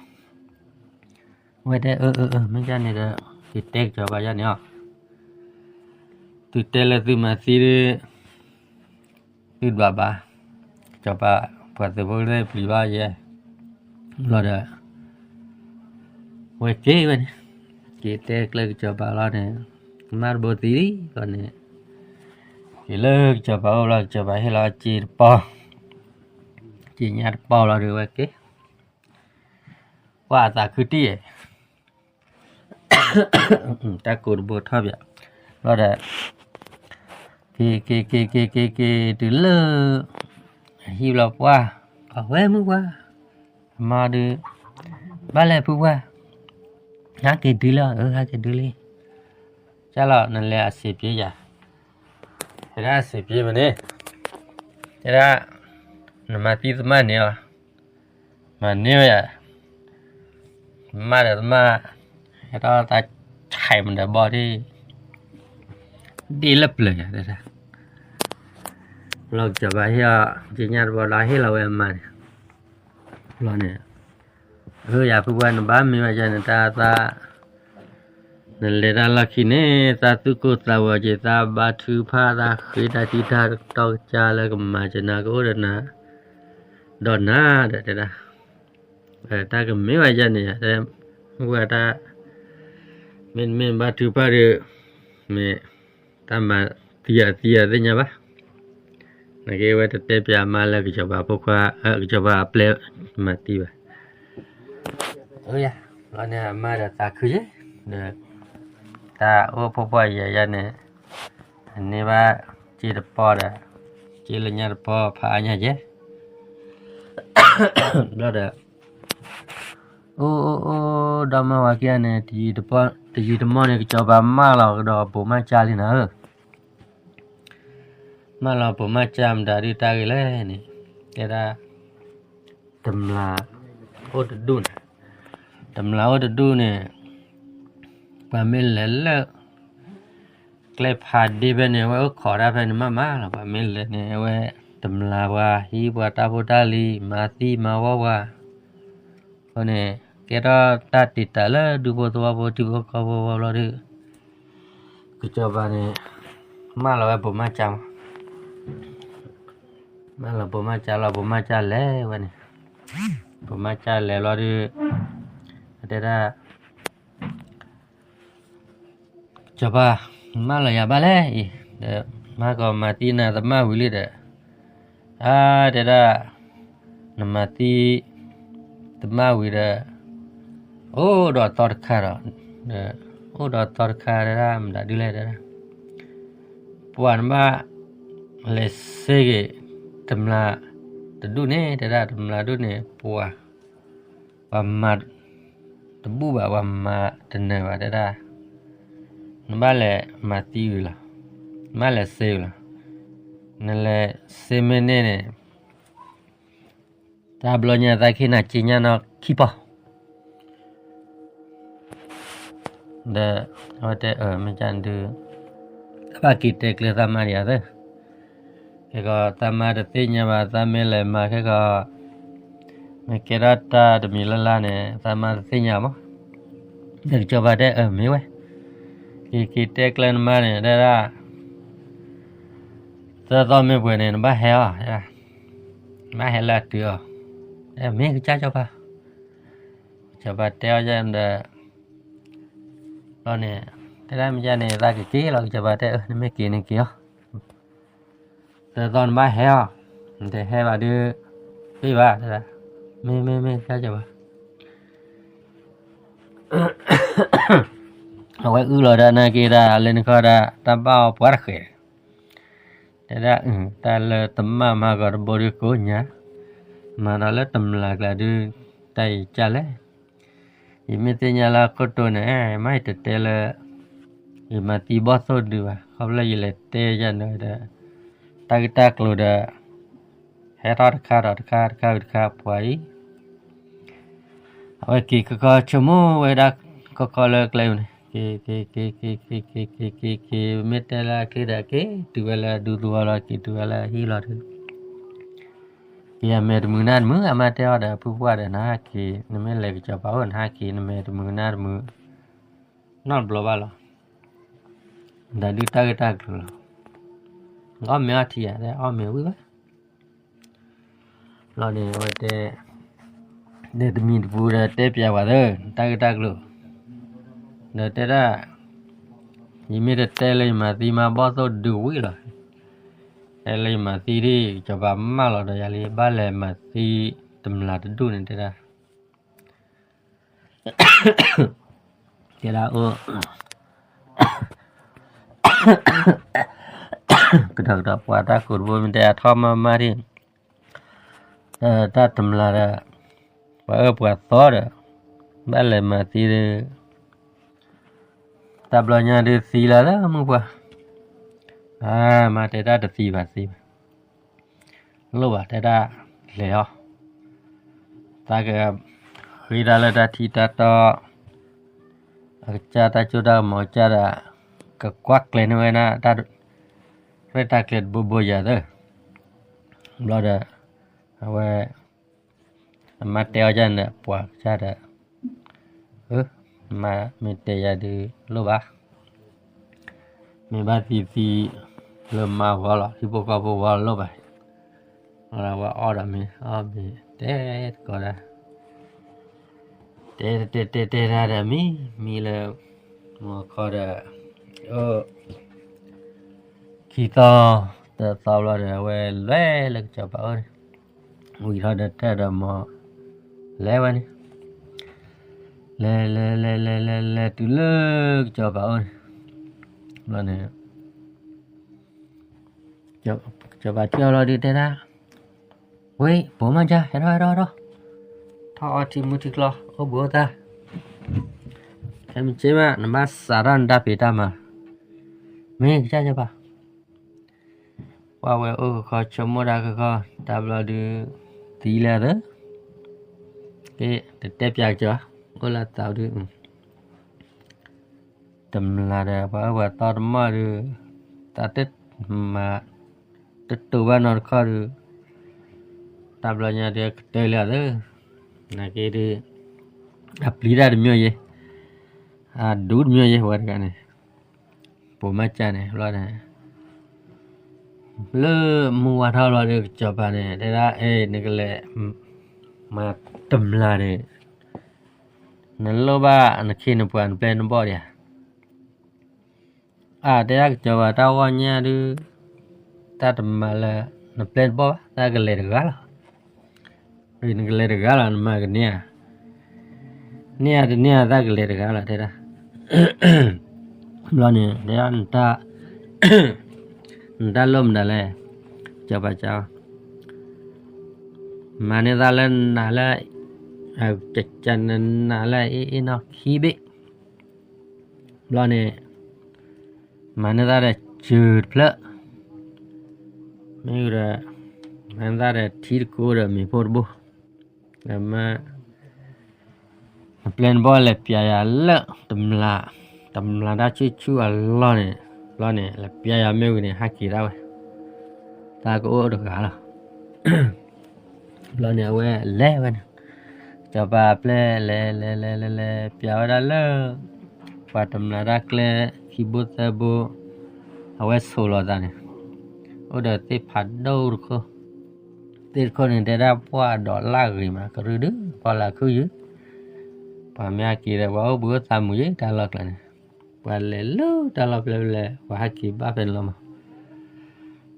ဝဲတဲ အၢ အၢ အၢ မ့ၢ်ကၢ်န့ၣ်ဒီး ကတဲကစီၤပၤယါန့ၣ်အီၤ, သုတဲလၢသုမၤသံဒုး, သုဒွးဘၣ်, စီၤပၤ ပှၤသုးဖိသ့ၣ်ပျံၤဘၣ်ယဲ, ဘျီဒီး ဝဲက့ၤဝဲန့ၣ်, က့ၤတဲကျဲကစီၤပၤလီၤန့ၣ်, ကမၣ်တဘိသံလံဘျီန့ၣ်, က့ၤလၢကစီၤပၤအိၣ်ဘျီ ကစီၤပၤဟ့ၣ်လီၤစ့တပီၢ်, စ့ညၣ်တပီၢ်လီၤဒီးဝဲက့ၤ, ပှၢ်အသးခုတံၢ်, တၢ်ကိးတဘိထီၣ်ပၠး, ဘျီဒီး, က့ၤက့ၤက့ၤက့ၤက့ၤက့ၤတုၤလၢ အဟံၣ်ဘျီပှၢ်, အဝဲမုၢ်ပှၢ်, အမါဒုး, ဘၣ်လဲၣ်ဖုပှၢ်, ဟဲက့ၤဒုလၢ, အၢ ဟဲက့ၤဒုလံ, ကၢ်လီၤ နလဲၤအစ့းပျ့ယၤ, တဲဒၣ်အစ့းပျ့မ့ၢ်န့ၣ်, တဲဒၣ်, နမၤသံသမၣ်န့ၣ်အီၤ, မၤန့ၢ်ဝဲယၤ, မၤဒီးသမၣ်, ဟဲထီၣ်သးဆဲးမၤဒီးဘီဒ့ၣ်, ဒ့ၣ်လၢပျၢၤယၤတဲဒၣ်, ဘျီကစီၤပၤဟ့ၣ်အီၤ, စ့ညၣ်တပီၢ်လီၤဟ့ၣ်လီၤဝဲအမါန့ၣ်, ဘျီန့ၣ်, အၢ ယၤဖုပှၢ်နဘၣ်မ့ၢ်ဝဲယၤန့ၣ် တၢ်သး နလဲၤတၢ်လီၢ်ခံန့ၣ် သးသူၣ်ကိၢ်သးဂီၤက့ၤ သးဘါထုကဖၣ် သးဃ့တၢ်ထံတၢ်တီကစၢ်လၢကမၤစၢၤနၤ ကအိၣ်ဒီးနၤ, ဒီးနၤဒီးတဲဒၣ်, တၢ်ကမ့ၢ်ဝဲယၤန့ၣ်, မ့ၢ်ဝဲတၢ်, မ့တမ့ၢ်ဘါထုကဖၣ်ဒီး, မ့ၢ်, တၢ်မၤသံယၤသံယၤသ့ၣ်ညါဘၣ်, နက့ဝဲတတဲပၠးအမါလၢကစီၤပၤဖိခွါ, ကစီၤပၤအပျဲၢ်, မၤသံဘၣ် အၢ ယၤ, ဘျီန့ၣ်အမါဒီးသးခုယဲ, ဒီး, တၢ်အိၣ်ဖှိၣ်ဖှီၣ်ယာ်ယၤန့ၣ်, အန့ၢ်ဘၣ်, စ့တပီၢ်ဒီး, စ့လၢညါတပီၢ်ဖးအါညါယဲ, ဘျီဒီး, အိၣ်အိၣ်အိၣ် ဒီမါဝၤခံဂၤန့ၣ်, တယံာ်တမီၢ်န့ၣ် ကစီၤပၤမၢလီၤကဒီးပိာ်မၢ်ကၢ်လံနၤဧၢ မၢလီၤပိာ်မၢ်ကၢ်မတၤဒုးတၢ်ဂ့ၢ်လဲၣ်န့ၣ်, တဲဒၣ်, တမျၢ်, အိၣ်တဒူၣ်န့ၣ်, တမျၢ်အိၣ်တဒူၣ်န့ၣ်, ပှၤမ့ၢ်လဲၤလၢ, ကျဲဖးဒ့ဖဲန့ၣ် အဝဲအိၣ်ခိးတၢ်ဖဲန့ၣ်မးမးလီၤ ပှၤမ့ၢ်လဲၤန့ၣ် အဝဲ, တမျၢ်ပှၤဟံးပှၤတၢ်ဖိတၢ်လံၤ မၤသံမၤဝီပှၤ, အဃိန့ၣ်, ကဲထီၣ်တၢ်တံာ်တာ်လၢဒူဖိသဝီဖိထံဖိကီၢ်ဖိဝဲဘျီဒီး ကစီၤပၤန့ၣ်, မၢလီၤဝဲပိာ်မၢ်ကၢ်မး, မၢလီၤပိာ်မၢ်ကၢ်လီၤ ပိာ်မၢ်ကၢ်လဲၤဝဲန့ၣ်, ပိာ်မၢ်ကၢ်လဲၤလီၤဒီး, အတဲဒၣ်, ကစီၤပၤ, မၢလီၤယၤဘၣ်လဲၣ်အံၤ, ဒီး, မၤကီးမၤသံနၤသမၣ်ဝံၤလံဒီး, အါတဲဒၣ်, နမၤသံ, သမၣ်ဝံၤဒီး, အိၣ်ဒီးသီတခါဒီး, ဒီး, အိၣ်ဒီးသီတခါတဲဒၣ်မတၤဒုလဲၣ်တဲဒၣ်, ပှၤနဘၣ်, လဲၤစ့ဂ့ၤ, တမျၢ်, တဒူၣ်န့ၣ်တဲဒၣ်တမျၢ်ဒူၣ်န့ၣ် ပှၤ ပှၤမၤ, တဘူၣ်ဘၣ်ပှၤမၤတနၢၤဘၣ်တဲဒၣ်, နဘၣ်လဲၤမၤသံဝံၤလီၤ, နဘၣ်လဲၤစ့ဝံၤလီၤ, နလဲၤစ့မ့ၢ်န့ၢ်န့ၣ်, တၢ်ဘျီညါသးကဟ့ၣ်နၤစ့ညၣ်နီၢ်ခံပီၢ် ဒီး, အဝဲတဲအၢမ့ၢ်ကၢ်ဒုး, ဘၣ်က့ၤတဲကျဲသးမါဒံးဧါသၢ, ခဲကီးသးမါတသ့ၣ်ညါဘၣ် သးမ့ၢ်လဲၤမၤခဲကီး, မ့ၢ်ကဲထီၣ်တၢ်တမံၤလၢ်လၢ်န့ၣ် သးမါတသ့ၣ်ညါမး, ဒီးကစီၤပၤတဲအၢမ့ၢ်ဝဲ, က့ၤက့ၤတဲကျဲနမါန့ၣ် တဲဒၣ် သၢသီမ့ၢ်ပှဲၤန့ၣ် နဘၣ်ဟဲအီၤ, နဘၣ်ဟဲလၢအတုၤအီၤ, မ့ၢ်ကစၢ်ကစီၤပၤ, ကစီၤပၤတဲအီၤယဲဒီး, ဘျီန့ၣ်, တဲဒၣ်မ့ၢ်ယဲန့ၣ် သးကက့ၤလီၤ ကစီၤပၤတဲအၢ နမ့ၢ်က့ၤန့ၣ်က့ၤအီၤ, သၢသီနဘၣ်ဟဲအီၤ, နတဟဲဘၣ်ဒုး, သ့ဘၣ်တဲဒၣ်, မ့ၢ်မ့ၢ်မ့ၢ်ကစၢ်ကစီၤပၤ အဝဲအုၣ်လီၤဒၣ်နာ်က့ဒၣ်လၢနခီဒၣ် တၢ်ဘၣ်အီၤပှၤတဃဲး, တဲဒၣ်, တၢ်လၢတမၣ်မၤကီးတဘိဒုးကိးညါ, မၤဒီးလၢတမျၢ်ကျါဒုး, တၢ်ယကၢ်လဲၣ်, ယမ့ၢ်သ့ၣ်ညါလၢအခိၣ်တိန့ၣ် မ့ၢ်ယတတဲလၢ ယမၤသံဘီၣ်သိၣ်ဒုးဘၣ် ခီဖျိယလဲၤတဲယၤဒီး, တၢ်ဂ့ၢ်တၢ်ကျိၤဒီး, ဟဲထီၣ်တခါဒီးတခါ တခါဝံၤတခါပှၤအံၤ, အဝဲက့ၤခီခီဆိကမိၣ်ဝဲဒၣ်ခီခီလၢကျဲန့ၣ်, က့ၤက့ၤက့ၤက့ၤက့ၤက့ၤက့ၤက့ၤက့ၤ မ့ၢ်တဲလၢအက့ၤဒီးက့ၤတုၤဝဲလၢဒူသဝီလီၤ က့ၤတုၤဝဲလၢဟံၣ်လီၤဒီး က့ၤအမဲာ်တမုာ်နၢ်တမုာ် အမါတဲအီၤဒီးဖုပှၢ်ဒီးနဟဲက့ၤ နမ့ၢ်လဲၤကစီၤပၤအိၣ်နဟဲက့ၤ နမဲာ်တမုာ်နၢ်တမုာ် နီတဘျီဘၣ်လီၤ. ဒီးဒုးတၢ်ဂ့ၢ်တၢ်ကျိၤလီၤ. အီၣ်မ့ၤအီထံဧါ, အီၣ်မ့ၤဝံၤဘၣ်. လီၤန့ၣ် အဝဲတဲ, ဒီးတမံၤတပူၤဒီးတဲပျးဝဲသၢ တၢ်ဂ့ၢ်တၢ်ကျိၤ, ဒီးတဲဒၣ်, ယမ့ၢ်တတဲလၢယမၤသံမး ဘီၣ်သိၣ်ဒုးဝံၤလီၤ. တဲလၢယမၤသံဒ် ကစီၤပၤမၢလီၤဒီးယၤလံ ဘၣ်လဲၤမၤသံတမျးတဒူၣ်န့ၣ်တဲဒၣ် တဲဒၣ်အိၣ် ကဒီးကဒီး ပှၤတၢ်ကိးတဘိမ့ၢ်တဲအထီၣ်မးမးဒ် တၢ်တမျးဒီး ပှၤအၢပှၤသီဒီး ဘၣ်လဲၤမၤသံဒီး တၢ်ဘျီညါဒုးသံလီၤလၢမုၢ်ပှၢ်, အမါတဲတၢ်တသံဘၣ်သံဘၣ်, လိၣ်ဘၣ်တဲဒၣ်လဲၤအီၤ, သးက ဃ့တၢ်လၢတၢ်ထံတၢ်တီ, အကစၢ်တၢ်စိတၢ်ကမီၤကစၢ်ဒီး ကကွၢ်ကျဲၤန့ၢ်ဝဲဒၣ် ရဲၣ်တၢ်ကျဲၤတဘိဘိယၤသၢ, ဘျီဒီး အဝဲ အမါတဲအီၤဒ်န့ၣ် ပှၤကစၢ်ဒီး အမါမ့ၢ်တဲယၤဒုးလိၣ်ဘၣ်, မ့ၢ်ဘၣ်သံသံလၢမါဂီၢ်လီၤ ထံဖိကီၢ်ဖိဂီၢ်လိၣ်ဘၣ်, အဝဲအီၣ်ဒီးမ့ၤ အီၣ်မ့ၤတဲသကိးဒၣ် တဲတဲတဲတဲတၢ်ဒီးမံမံလၢ မီခီဒီး အိၣ် ခံသီ သၢသီဘျီဒီး အဝဲလဲၤလၢကစီၤပၤအိၣ်န့ၣ်, ဝံၤထီၣ်ဒီးတၢ်ဒီးမီၤ လဲၤဝဲန့ၣ်, လဲၤလဲၤလဲၤလဲၤလဲၤလဲၤတုၤလၢကစီၤပၤအိၣ်န့ၣ်, ဘျီန့ၣ် ကစီၤပၤထံၣ်အီၤလီၤဒုးတဲဒၣ်, ဝဲ ပိာ်မၢ်ကၠၢ် ဟဲထီၣ်ဟဲထီၣ်ဟဲထီၣ်, ထီၣ်အီထံမူထံကျီ အိၣ်ဘှံးအိၣ်သါ, ဟဲမ့ၢ်က့ၤမး နဘၣ်စးထီၣ်နတၢ်ဖံးတၢ်မၤ, မ့ၢ်ကစၢ်ကၠၢ်ပၤ ပှၤဝဲအိၣ်ကခီဆိကမိၣ်တၢ်ကခီ တၢ်ဘျီဒုး သံလၢသၢ, က့ တတဲပၠးကစီၤ အိၣ်လၢသးဒုး တမျးဒီး ပှၤအၢပှၤသီတမီၢ်ဒုး သးတမၤ တတိာ်ဘၣ်နီတခီဒုး တၢ်ဘျီညါဒုးကတၢၢ်လၢသၢ, နာ်က့ဒုး အပျံၤတၢ်တမံၤယဲ, အဒူတမံၤယဲ ဝဲတဂၤန့ၣ်, ပိာ်မၢ်ကၠၢ်န့ၣ် ဘျီန့ၣ် လၢမုၢ်ဝါထီၣ်ဘျီဒုး ကစီၤပၤန့ၣ် တဲဒၣ် အဲ နကလဲၤ မၤတမျးန့ၣ် နလိၣ်ဘၣ်နခ့နပှၤနပျဲၢ်နဘီၣ်ဒံးဧါ, အတဲဒၣ်ကစီၤပၤတၢ်ဂီၢ်ညါဒုး တၢ်တမၤလၢ နပျဲၢ်နဘီၣ်ဘၣ် တၢ်ကလဲၤတဂၤလီၤ, နကလဲၤတဂၤလီၤ နမၤကန့ၢ်ဧါ, န့ၢ်ဧါတန့ၢ်ဧါ တၢ်ကလဲၤတဂၤလီၤ တဲဒၣ် ဘျီန့ၣ် တဲဒၣ် နတၢ်လိၣ်မနုၤလဲၣ်, ကစီၤပၤကၠၢ် မၤန့ၢ်သးလၢနးလၢ ကနနးလၢအအ့ၣ်နီၢ်ခံဘ့ၣ်, ဘျီန့ၣ် မၤန့ၢ်သးဒီးစၢၤတဖျၢၣ်, မ့ၢ်ဒီး မၤန့ၢ်သးဒီးထံတကိဒီးမ့ၤဖိတဘိ, ဒီးမ့ၢ် နပျဲၢ်နဘီၣ်လဲၤပျးယၤလၢ တမျး တမျးတၢ်ဆူၣ်ဆူၣ်အလီၢ်န့ၣ်, ဘျီန့ၣ် လဲၤပျးယၤမ့ၢ်ဝံၤန့ၣ် ဟဲက့ၤဒၣ်ဝဲ, တၢ်ကအိၣ်တဂၤလီၤ. ဘျီန့ၣ် အဝဲလဲၤဝဲန့ၣ်, စီၤပၤအပျဲၢ်လဲၤလဲၤလဲၤလဲၤလဲၤ ပျးဝဲဒၣ်လၢ ပှၤတမျးတၢ်ကျဲ ခံဘိသၢဘိ, အဝဲဆိးလီၤသးန့ၣ်, အိၣ်ဒီးသ့ၣ်ဖးဒိၣ်တခိၣ်, သ့ၣ်တခိၣ်န့ၣ် တဲဒၣ်ပှၢ်ဒီးလၢဂ့ၤမး ကရူၢ်ဒုး ပှၢ်လၢခုၣ်ယုၢ်, ပှၤမ့ၢ်ဟဲက့ၤဒီး ပှၤအိၣ်ဘှံးအိၣ်သါမုာ်ယဲ တၢ်လီၢ်ကျါန့ၣ်, ပှၤလဲၤလၢတၢ်လီၢ်ဖဲလဲၣ် ပှၤဟဲက့ၤဘၣ်ဖဲန့ၣ်လီၤမး.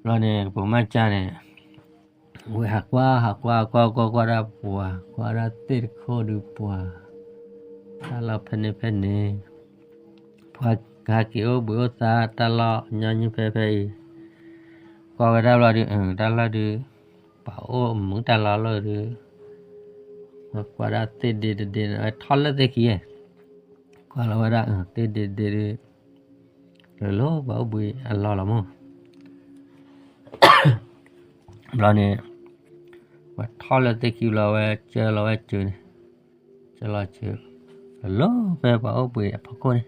ဘျီန့ၣ် ပိာ်မၢ်ကၠၢ်န့ၣ် ဝဲဟးကွၢ် ဟးကွၢ် ကွၢ် ကွၢ် ကွၢ်ဒၣ်ပှၤ ကွၢ်ဒၣ်သ့ၣ်တခိၣ်ဒုးပှၤ, တၢ်လီၢ်ဖဲန့ၣ်ဖဲန့ၣ်, ပှၤကဟဲက့ၤအိၣ်ဘှံးအိၣ်သါတၢ်လီၢ်ညီနုၢ်ဖဲဖဲအံၤ, ကွၢ်ဝဲဒၣ်ဘျီဒုး တၢ်လီၢ်ဒုး ပှၤအိၣ်မုာ်တၢ်လီၢ်လီၤဒုး, ကွၢ်ဒၣ်သ့ၣ်ဒ့တဒ့န့ၣ် ထီၣ်လၢသ့ၣ်ခံ, ကွၢ်လီၤဝဲဒၣ် သ့ၣ်ဒ့တဒ့ဒုး လၢလီၤပှၤအိၣ်ဘှံးအလီၢ်လီၤမး. ဘျီန့ၣ် ပှၤထီၣ်လၢသ့ၣ်ခံဘျီဝဲ ကၢလီၤဝဲစၢၤန့ၣ်, ကၢလီၤစၢၤ လၢလီၤဖဲပှၤအိၣ်ဘှံးအဖီခိၣ်န့ၣ်,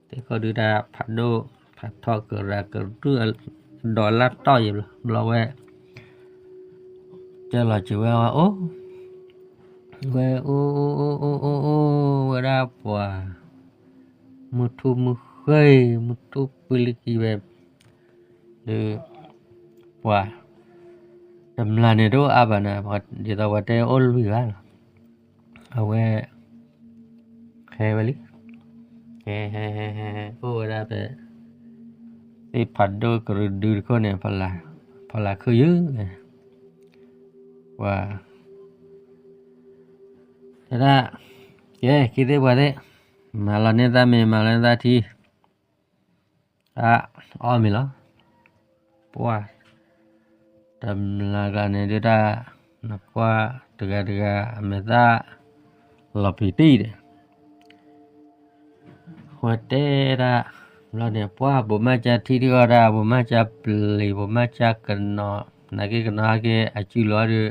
သ့ၣ်ခိၣ်ဒုးတၢ်ဖးဒိၣ် ဖးထီကရၢကရုၢ် ဒီးလၢတီၢ်ယံၤဘျီ ဘျီဝဲ ကၢလီၤစၢၤဝဲ ဝဲအိၣ် ဝဲအိၣ်အိၣ်အိၣ်အိၣ်အိၣ်ဝဲဒၣ်ပှၤ မုၢ်ထူၣ်မုၢ်ဃ့ မုၢ်ထူၣ်ပှဲၤလံကံၤဝဲ ဒုး ပှၤ တမျးန့ၣ်တအိၣ်အါဘၣ်န့ၣ် ဒ်သိးပှၤတဲအိၣ်လွံၢ်ဂၤလီၤ. အဝဲ ဟဲဝဲလံ ဟဲ ဟဲ ဟဲ ဟဲ အိၣ်ဝဲဒၣ်ဖဲ သ့ၣ်ဖးဒိၣ်ကရူၢ်ဒုတခိၣ်န့ၣ် ဖီလာ်ခုၣ်ယုၢ်, ပှၤ တဲဒၣ်, ကဲ ခံသ့ၣ်ပှၤသ့ၣ်, မၤလီၤန့ၢ်သးမ့ၤ မၤလီၤန့ၢ်သးထံ, အအီၣ်မ့ၤလီၤ. ပှၤ တမျးကျါန့ၣ်ဒုးတၢ်, နကွၢ်တဂၤတဂၤအမဲာ်သၣ် လီၤပျံၤတံၢ်ဒီး ဝဲတဲဒၣ်, ဘျီန့ၣ် ပှၤဘိးမးကၢထံတဂီၢ်ဒၣ် ဘိးမးကၢပျံၤ ဘိးမးကၢကနီၤ, နာ်က့ကနီၤဟဲက့ၤအစုလီၤဒီး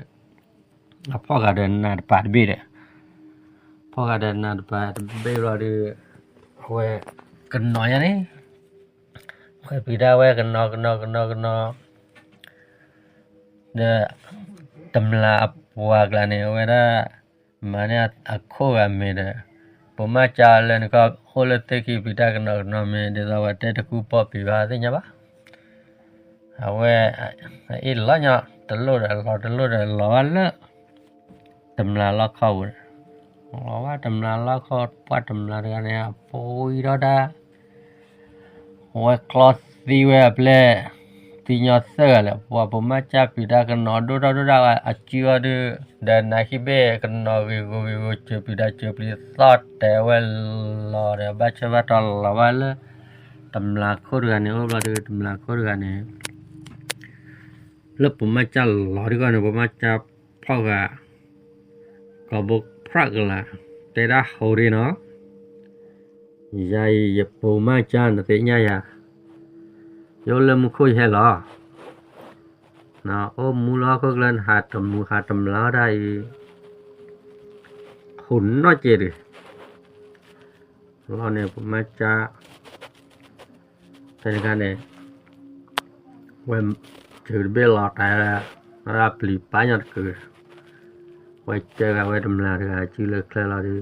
အဖီၣ်ဃာ်ဒီးနးတပၤတဘ့ၣ်ဒီး, ဖီၣ်ဃာ်ဒီးနးတပၤတဘ့ၣ်ဘျီဒီး အဝဲကနီၤညါန့ၣ်, ဝဲပျံၤတၢ်ဝဲကနီၤကနီၤကနီၤကနီၤ ဒီး တမျးအပှၤကျါန့ၣ် အဝဲဒၣ် မၤန့ၢ်အခိၣ်ဂၤမ့ၤဒီး, ဘိးမးကၢလၢနကီၢ် အိၣ်လၢသ့ၣ်ခံပျံၤတၢ်ကနီၤကနီၤမ့ၤ ဒ်သိးဝဲတဲတကူၣ်ပီၣ်ပျံၤဘၣ်သ့ၣ်ညါဘၣ်. အဝဲ အအ့ၣ်လီၤညီ တလိၣ်ဒီးလီၤ တလိၣ်ဒီးလီၤဘၣ်လၢ တမျးလီၢ်ခီပူၤ, လီၤဘၣ်တမျးလီၢ်ခီ ပှၤတမျးတဂၤန့ၣ် အပှံၤထီၣ်တၢ် ဝဲကျီသံဝဲအပျဲၢ် သံညီသၢဂၤလၢာ် ပှၤဘိးမးကၢပျံၤတၢ်ကနီၤဒိၣ်ထီၣ်ဒိၣ်ဒၣ်ဝဲ အစုအီၤဒုး ဒီးနၤခံဘ့ၣ်ကနီၤဂ့ၤဂီၤဂ့ၤဂီၤ စၢၤပျံၤတၢ်စၢၤပျံၤသီၣ်တဲာ်ဝဲ လီၤဒီးဘၣ်ဆၢဘၣ်တီၤလီၤဘၣ်လၢ တမျးခိၣ်တဂၤန့ၣ် အိၣ်ဘျီဒီး တမျးခိၣ်တဂၤန့ၣ် လၢဘိးမးကၢလီၤတဂီၢ်န့ၣ် ဘိးမးကၢဖီၣ်ဃာ် ကီၢ်ဘိဖြၣ်ကလၤ တဲဒၣ် ဟိးရ့ၣ်နီၤ, ယၤအံၤယဘိးမးကၢနသ့ၣ်ညါယၤ, ယအိၣ်လၢမူခိၣ်ယဟဲလီၤ, အိၣ်မူလၢဟီၣ်ခိၣ်ချၢ နဟးတမူဟးတမျးတၢ်အံၤ ဟူးနီၢ်ကဲးဒုး လီၤန့ၣ် ဘိးမးကၢ ဖဲန့ၣ်ခါန့ၣ် ဝဲ စၢၤတဘ့ၣ်လီၤတၢ် ဝဲဒၣ်ပျံၤပာ်ညီတကုာ်, ဝဲစၢဃာ်ဝဲတမျးတဂၤစုလၢချၢလီၤဒီး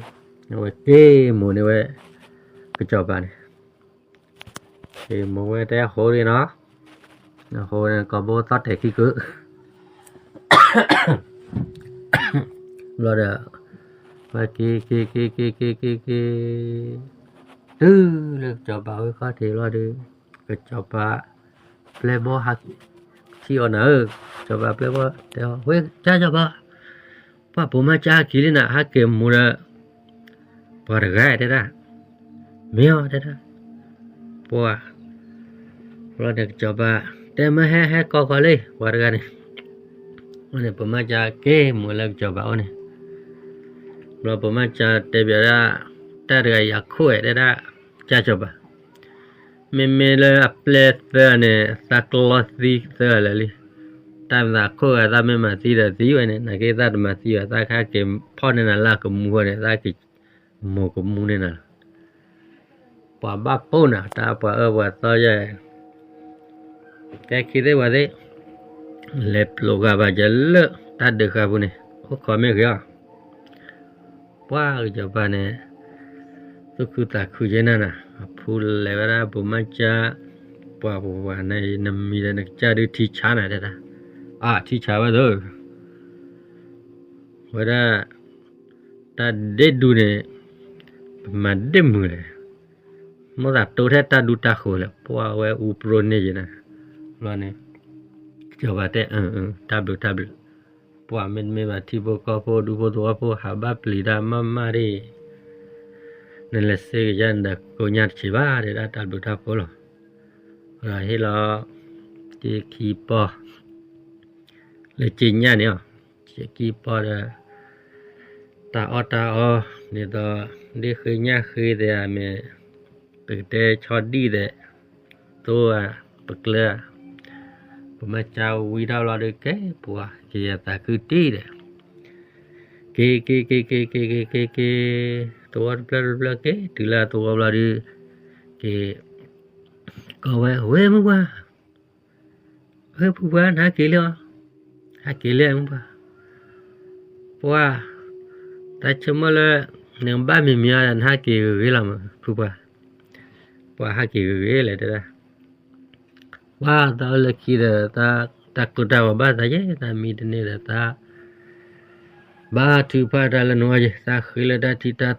ဝဲက့ၤမိၢ်န့ၢ်ဝဲ ကစီၤပၤန့ၣ်, က့ၤမိၢ်ဝဲတဲဟိးရ့ၣ်နီၤ, ဟိးန့ၣ် ကီၢ်ဘိသီၣ်တဲာ်ခံကုာ် ဘျီဒီး ဝဲက့ၤက့ၤက့ၤက့ၤက့ၤက့ၤက့ၤ တုၤလၢကစီၤပၤဝဲခီၣ်ထံးလီၤဒီး ကစီၤပၤပျဲၢ်ဘီၣ်ဟးထံၣ်အီၤနၤဧၢ, ကစီၤပၤပျဲၢ်ဘီၣ်တဲအီၤ ဝဲကၢ်ကစီၤပၤ, ပှၤဘိးမးကၢဟဲက့ၤလံနၤ ဟဲက့ၤမိၢ်ဒီး ပှၤတဂၤတဲဒၣ်, မ့ၢ်အီၤတဲဒၣ်, ပှၤ ဘျီန့ၣ်ကစီၤပၤ တဲမ့ၢ်ဟဲဟဲကိးဃီလံ ပှၤတဂၤန့ၣ်, န့ၣ် ဘိးမးကၢက့ၤမိၢ်လၢကစီၤပၤအိၣ်န့ၣ်, ဘျီဘိးမးကၢတဲဘၣ်ဒၣ် တၢ်တဂၤအံၤအခိၣ်ဝဲတဲဒၣ်, ကၢ်ကစီၤပၤ, မ့မ့ၢ်လၢအပျဲၢ်သၢန့ၣ် သးကျီသံသၢလၢာ်လံ, တၢ်မၤအခိၣ်ဂၤသးမ့ၢ်မၤသံဒီးသံဝဲန့ၣ် နာ်က့သးတမၤသံဘၣ် သးကဟဲက့ၤဖီၣ်န့ၢ်နၤလၢအကမူဃီန့ၣ် သးက့ၤမိၢ်ကမူန့ၢ်နၤလီၤ. ပှၤဘၣ်ပိာ်နၤ တၢ်ပှၤအၢပှၤသီယဲၢ် ကဲခံသ့ၣ်ပှၤသ့ၣ်, လဲၤပျိးဂၤဘၣ်ယဲလၢတၢ်ဒုးဃာ်ပူၤန့ၣ် အိၣ်ခိးမ့ၢ်ဂ့ၤအီၤ, ပှၤကစီၤပၤန့ၣ် သူၣ်ခုသးခုကဲနၤနၤ အဖုလဲၤဝဲဒၣ်ဘိးမးကၢ, ပှၤပှၤန့ၣ် နမံၤဒီးနကစၢ်ဒုးထံဆါနၤတဲဒၣ်, အါထံဆါဝဲသၢ ဝဲဒၣ် တၢ်ဒ့ၣ်ဒူန့ၣ် ပမၤဒ့ၣ်မုာ်လဲၣ်, မိၣ်သးတိထဲတၢ်ဒူတၢ်ဃိၤလဲၣ် ပှၤဝဲအူပြိန့ၢ်ယဲနၤ, ဘျီန့ၣ် ကစီၤပၤတဲ အၢ တၢ်ဘျုးတၢ်ဘျုး, ပှၤမ့တမ့ၢ်ဘၣ်ထံဖိကီၢ်ဖိဒူဖိသဝီဖိ ဟးဘၣ်ပျံၤတၢ်မးမးဒ်အံၤ, နလဲၤစ့ကယါနဒီးကိညါတဆံးဘၣ် တဲဒၣ်တၢ်ဘျုးတၢ်ဖှိၣ်လီၤ, ဟ့ၣ်လီၤ စ့ခံပီၢ် လၢက့ညါန့ၣ်အီၤ, စ့ခံပီၢ်ဒီး တၢ်အီၣ်တၢ်အီ ဒ်သိး ဒ့ၣ်ဃ့ညၣ်ဃ့သ့ၣ်ဧါမ့ၢ် ပကတဲဆီဒံၣ်သ့ၣ် သိဧါ ပကျၢၤဧါ, ပမၤစၢၤဝံၤထီၣ်ဘျီဒီး ကဲပှၤက့ၤအသးခုတံၢ်ဒီး က့ၤက့ၤက့ၤက့ၤက့ၤက့ၤက့ၤက့ၤ သဝီတဖျၢၣ်တဖျၢၣ်က့ၤတုၤလၢသဝီဘျီဒီး က့ၤ ကိးဝဲ ဝဲမုၢ်ပှၢ် ဝဲဖုပှၢ် နဟးက့ၤလံဧါ, ဟးက့ၤလံမုၢ်ပှၢ်, ပှၤ တၢ်ဆိကမိၣ်လၢ နကဘၣ်မံၤမံၤအီၤဒီး နဟးက့ၤဂ့ၤဂ့ၤလီၤမး ဖုပှၢ်, ပှၤဟးက့ၤဂ့ၤဂ့ၤလဲၣ်တဲဒၣ်, ပှၤသးလၢခံဒီး တၢ်ကျိၤတၢ်ဂီၤဘၣ်သးယဲ သးမံတန့ၢ်ဒီးသး ဘါထုကဖၣ်တၢ်လၢနဂီၢ်ယဲ သးဃ့လၢတၢ်ထံးတၢ်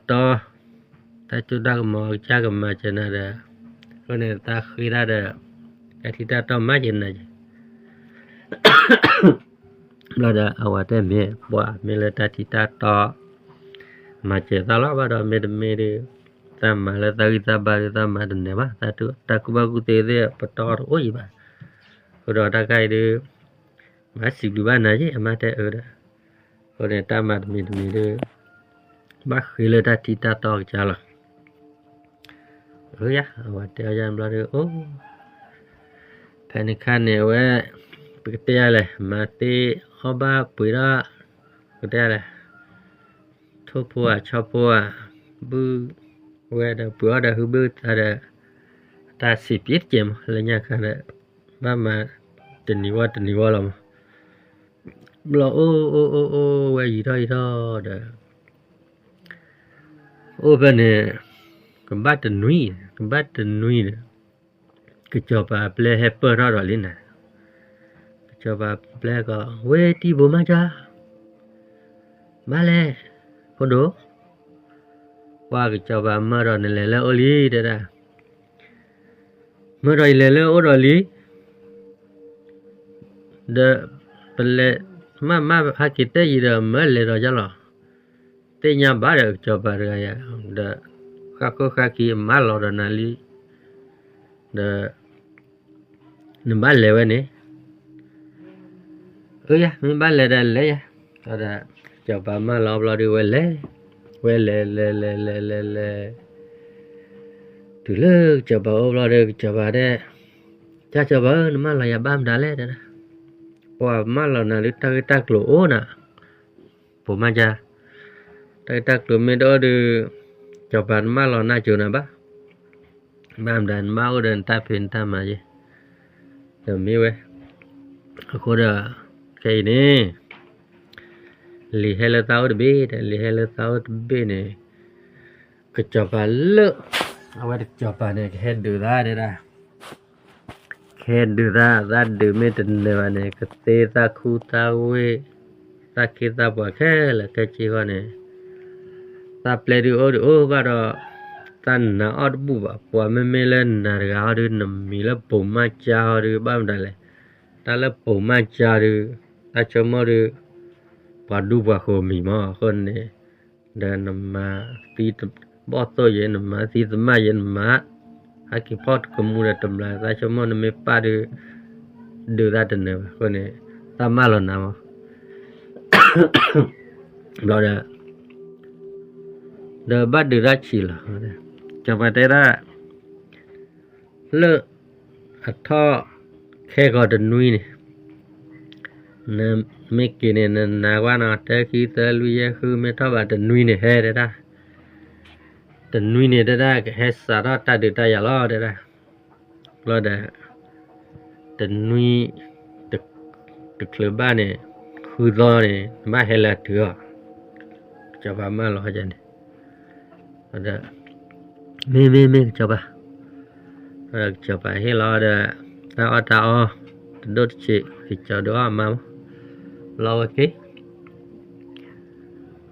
တီ တၢ်စိတၢ်ကမီၤကစၢ်ကမၤစၢၤနၤဒီး, အဃိန့ၣ် သးဃ့တၢ်ဒီး တၢ်ထံတၢ်တီမၤစၢၤနၤက့ၤ. ဘျီဒီးအဝၤတဲမ့ၢ်ပှၤမ့ၢ်လၢတၢ်ထံတၢ်တီ မၤစၢၤသးလီၤဘၣ်ဒီး မ့တမ့ၢ်ဒီး သးမၤလၢသးဂံၢ်သးဘါဒီး သးမၤတန့ၢ်ဘၣ်, တၢ်ကူၣ်ဘၣ်ကူၣ်သ့သ့ၣ်ပတီၢ်တအိၣ်အံၤဘၣ်. အဃိဒီးတၢ်ခါအံၤဒီး ဘၣ်စံးဘျုးဘၣ်နၤက့ၤ အမါတဲအၢဒီး, အဃိန့ၣ် တၢ်မၤတမံၤတမံၤဒီး ဘၣ်ဃ့လၢတၢ်ထံတၢ်တီကစၢ်လီၤ. အၢယၤ အဝၤတဲအီၤယၤဘျီဒီး အိၣ် ဖဲန့ၣ်ခါန့ၣ် အဝဲ ပကတဲယၤလဲၣ် မၤသ့အီၣ်ဘၣ်ပှ့ၤဒီး ပကတဲယၤလဲၣ် ထိၣ်ဖိဧါ ဆီဖိဧါ ဘုၣ်ဝဲဒီး ပှ့ၤအီၣ်ဒီး ဟုဘုၣ်သးဒီး တၢ်စံးပ့တကဲမး လၢညါခါဒီး ဘၣ်မၤတနံၤဝီတနံၤဝီလီၤမး. ဘျီအိၣ်အိၣ်အိၣ်အိၣ်ဝဲယံာ်ထီၣ်ယံာ်ထီၣ်ဒီး အိၣ်ဖဲန့ၣ် ကဘၣ်တနွံ ကဘၣ်တနွံဒီး ကစီၤပၤပျဲၢ်ဟဲပၢၢ်ထီၣ်ဒီးလံနၤ, ကစီၤပၤပျဲၢ်ကီး ဝဲတံၢ်ဘိးမးကၠၢ် ဘၣ်လဲၣ် ဖိဒိၣ်, ပှၤကစီၤပၤမၢဒီးနလဲၤလၢအအိၣ်လံတဲဒၣ်, မၢဒီးယလဲၤလၢအအိၣ်ဒီးလံ ဒီး ပလဲၤ မၢမၢဟဲက့ၤတဲယံၤဒီး မၢလဲၤဒီးယၤလီၤ. သ့ၣ်ညါဘၣ်ဒီးကစီၤပၤတဂၤယၤ ဒီး ဃၣ်ခိၣ်ဃၣ်ခံအမၢလီၤဒီးနၤလံ ဒီး နဘၣ်လဲၤဝဲန့ၣ် အၢယၤ မ့ၢ်ဘၣ်လဲၤဒီးလဲၤယၤ, ဒီး ကစီၤပၤမၢလီၤဘျီဒီးဝဲလဲၤ, ဝဲလဲၤလဲၤလဲၤလဲၤလဲၤလဲၤ တုၤလၢကစီၤပၤအိၣ်ဘျီဒီး ကစီၤပၤတဲ, ကၠၢ်ကစီၤပၤဧၢ နမၢလီၤယၤဘၣ်မတၤလဲၣ်တဲဒၣ်, ပှၤမၢလီၤနၤလၢတၢ်ဂ့ၢ်တၢ်ကျိၤအိၣ်နၤ, ဘိးမးကၠၢ်, တၢ်ဂ့ၢ်တၢ်ကျိၤမ့ၢ်တအိၣ်ဒီး ကစီၤပၤနမၢလီၤနၤကၠိနၤဘၣ် ဘၣ်မတၤနဘၣ်အိၣ်ဒီးနတၢ်ဖံးနတၢ်မၤယဲ, ဒီးမ့ၢ်ဝဲ, အဃိဒီး ခဲအံၤန့ၣ် လံာ်ဟဲလၢသးအိၣ်တဘ့ၣ်ဒီး လံာ်ဟဲလၢသးအိၣ်တဘ့ၣ်န့ၣ် ကစီၤပၤလၢ အဝဲတကစီၤပၤန့ၣ် ကဟဲဒုးသးတဲဒၣ်, ကဟဲဒုးသး သးဒုးမ့ၢ်တနၢၤဘၣ်န့ၣ် ကသ့သးခူသးဝ့ၢ် သးခ့သးပှၤခဲလၢာ်ခဲဆ့ဃီန့ၣ် သးပျဲဒုးအိၣ်ဒုးအိၣ်ဘၣ်ဒီး သးနာ်အီၣ်တဘူၣ်ဘၣ်, ပှၤမ့မ့ၢ်လၢနၤတဂၤဟီဒီး နမံၤလၢဘိးမးကၠၢ်ဟီဒီး ဘၣ်မတၤလဲၣ်, တၢ်လၢဘိးမးကၠၢ်ဒီး တၢ်ဆိကမိၣ်ဒီး ပှၤဒူပှၤဃိၤမံၤမး အဃိန့ၣ် ဒီးနမၤသံဘီၣ်သိၣ်ယဲ နမၤသံသမၣ်ယဲ နမၤ ဟဲက့ၤဖီၣ်တကမူဒီးတဘျါ သးဆိကမိၣ်နမ့ၢ်ပၣ်ဒီး ဒုးသးတနၢၤဘၣ် အဃိန့ၣ် သးမၢလီၤနၤမး ဘျီဒီး ဒီးဘၣ်ဒုးတၢ်ဆံးလီၤ, ကစီၤပၤတဲဒၣ် လၢ အထီၣ် ခဲကီးတနွံန့ၣ် နမ့ၢ်က့ၤန့ၣ် နနာ်ကွၢ်နီၤ တၢ ခံ သၢ လွံၢ် ယဲၢ် ဃု မ့ၢ်ထီၣ်ဘၣ်တနွံန့ၣ် ဟဲတဲဒၣ်, တနွံန့ၣ်တဲဒၣ် ကဟဲစးထီၣ်တၢ်ဒုးတၢ်ယၤလီၤတဲဒၣ်, ဘျီဒီး တနွံ တချုးဘၣ်န့ၣ် ဃုသီန့ၣ် နဘၣ်ဟဲလၢအတုၤအီၤ, ကစီၤပၤမၢလီၤန့ၣ် ဒီး မ့ၢ်မ့ၢ်မ့ၢ်ကစီၤပၤ, ဒီးကစီၤပၤဟ့ၣ်လီၤဒီး တၢ်အီၣ်တၢ်အီ တဒိၣ်တဆံး ကစီၤဒုးအီၣ်အမါမး, လီၤဝဲက့ၤ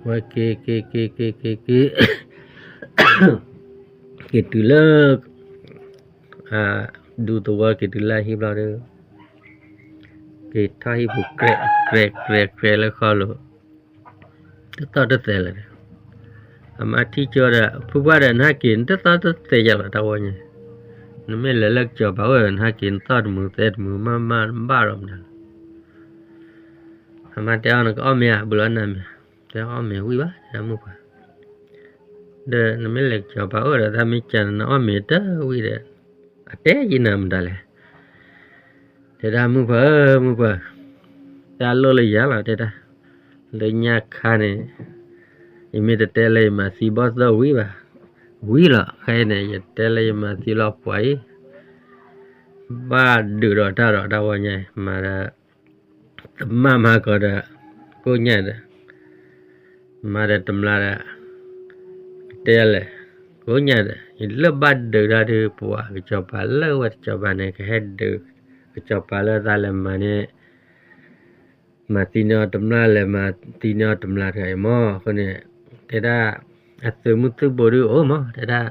ဝဲက့ၤက့ၤက့ၤက့ၤက့ၤက့ၤ က့ၤတုၤလၢ ဒူသဝီက့ၤတုၤလၢဟံၣ်ဘျီဒီး က့ၤထီၣ်ဟံၣ်ပူၤ ကြဲးကြဲးကြဲးကြဲးလၢဃီလိၤ တသီၣ်တသဲးလၢၤဒီး အမါထံၣ်ကၠိဒီး ဖုပှၢ်ဒီး နဟဲက့ၤနတသီၣ်တသဲးယၤလီၤ တၢ်ဝဲညါ, နမ့ၢ်လဲၤလၢကစီၤပၤအိၣ်ဒီး နဟဲက့ၤနသီၣ်တမုာ်သဲးတမုာ် မ့ၢ်မ့ၢ်ဘၣ်ဒီးမနုၤလဲၣ်, အမါတဲအီၤ နကအီၣ်မ့ၤဧါ ဘူးလီၤနၤမ့ၤ, တဲအီၣ်မ့ၤဝံၣ်ဘၣ် တဲဒၣ်မုၣ်ပှၢ်, ဒီးနမ့ၢ်လဲၤကစီၤပၤအိၣ်ဒီး တၢ်မ့ၢ်ကနၤနအီၣ်မ့ၤတဝံၣ်ဒီး အတဲယံၤနၤမတၤလဲၣ် တဲဒၣ်မုၣ်ပှၢ်ဧၢ မုၣ်ပှၢ်, တၢ်လိၣ်လၢယၤလီၤတဲဒၣ်, လၢညါခါန့ၣ် ယမ့ၢ်တတဲလၢယမၤသံဘီၣ်သိၣ်ဝံၤဘၣ်, ဝံၤလီၤ ခဲအံၤန့ၣ် ယတဲလၢယမၤသံလီၤပှၤအံၤ, ဘၣ်ဒုးဒီးတၢ်ဒီးတၢ်ဝဲညါ မၤဒီး သမၣ်မၤကီးဒီး ကိးညါဒီး မၤဒီးတမျာ်ဒီး ကတဲလဲၣ်, ကိးညါဒီး ယလၢဘၣ်ဒုးတၢ်ဒီး ပှၤကစီၤပၤလၢဝဲတစီၤပၤန့ၣ် ကဟဲဒုး ကစီၤပၤလၢသးလဲၤမၤန့ၣ် မၤသံန့ၢ်အီၤတမျာ် လဲၤမၤသံန့ၢ်အီၤတမျာ်တဂၤအံၤမး အဃိန့ၣ် တဲဒၣ် အသုးမုၢ်သုးဘိဒုးအိၣ်မး တဲဒၣ်,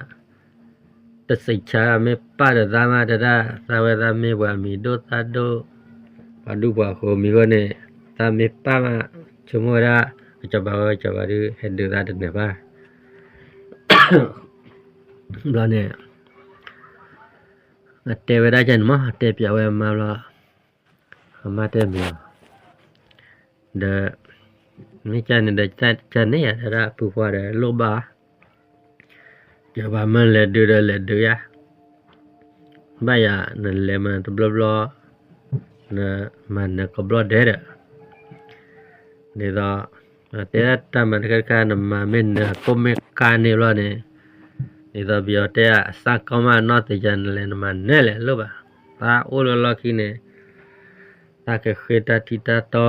တစံးဆါမ့ၢ်ပာ်ဒီးသးမး တဲဒၣ်, သးဝဲသးမ့ၢ်ပှၤမံၤဒိၣ်သၣ်ဒိၣ်, ပှၤဒူပှၤဃိၤမံၤအဃိန့ၣ်, သးမ့ၢ်ပာ်မး, ဆိကမိၣ်ဝဲဒၣ် ကစီၤပၤဝဲကစီၤပၤဒုး ဟဲဒုးသးတနၢၤဘၣ်. ဘျီန့ၣ် အတဲဝဲဒၣ်ကန့ၣ်မး, တဲပၠးဝဲအမါဘျီ, အမါတဲမ့ၢ်လီၤ, ဒီး မ့ၢ်ကန့ၣ်ဒီး ကန့ၣ်ယၤ တဲဒၣ်ဖုပှၢ်ဒီးလိၣ်ဘၣ်, ကဘၣ်မၢလဲၤဒုးဒီးလဲၤဒုးယၤ, ဘၣ်ယၤနလဲၤမၤတဘျီဘျီ, နမၤနၢၤကဘျီဒဲးဒီး ဒ်သိး တဲဒၣ်တၢ်မၤတခါတခါ နမၤမ့ၢ်နၢၤကိၣ်မ့ၢ်ကါန့ၣ်ဘျီန့ၣ်, ဒ်သိးပယီၤတဲအစၢ်ကီမးနီၢ်သ့ၣ်ယၤ နလဲၤနမၤနၢၤလဲၣ်လိၣ်ဘၣ်, သးအိၣ်လၢလီၢ်ခံန့ၣ်, သးကဃ့တၢ်ထံတၢ်တီ,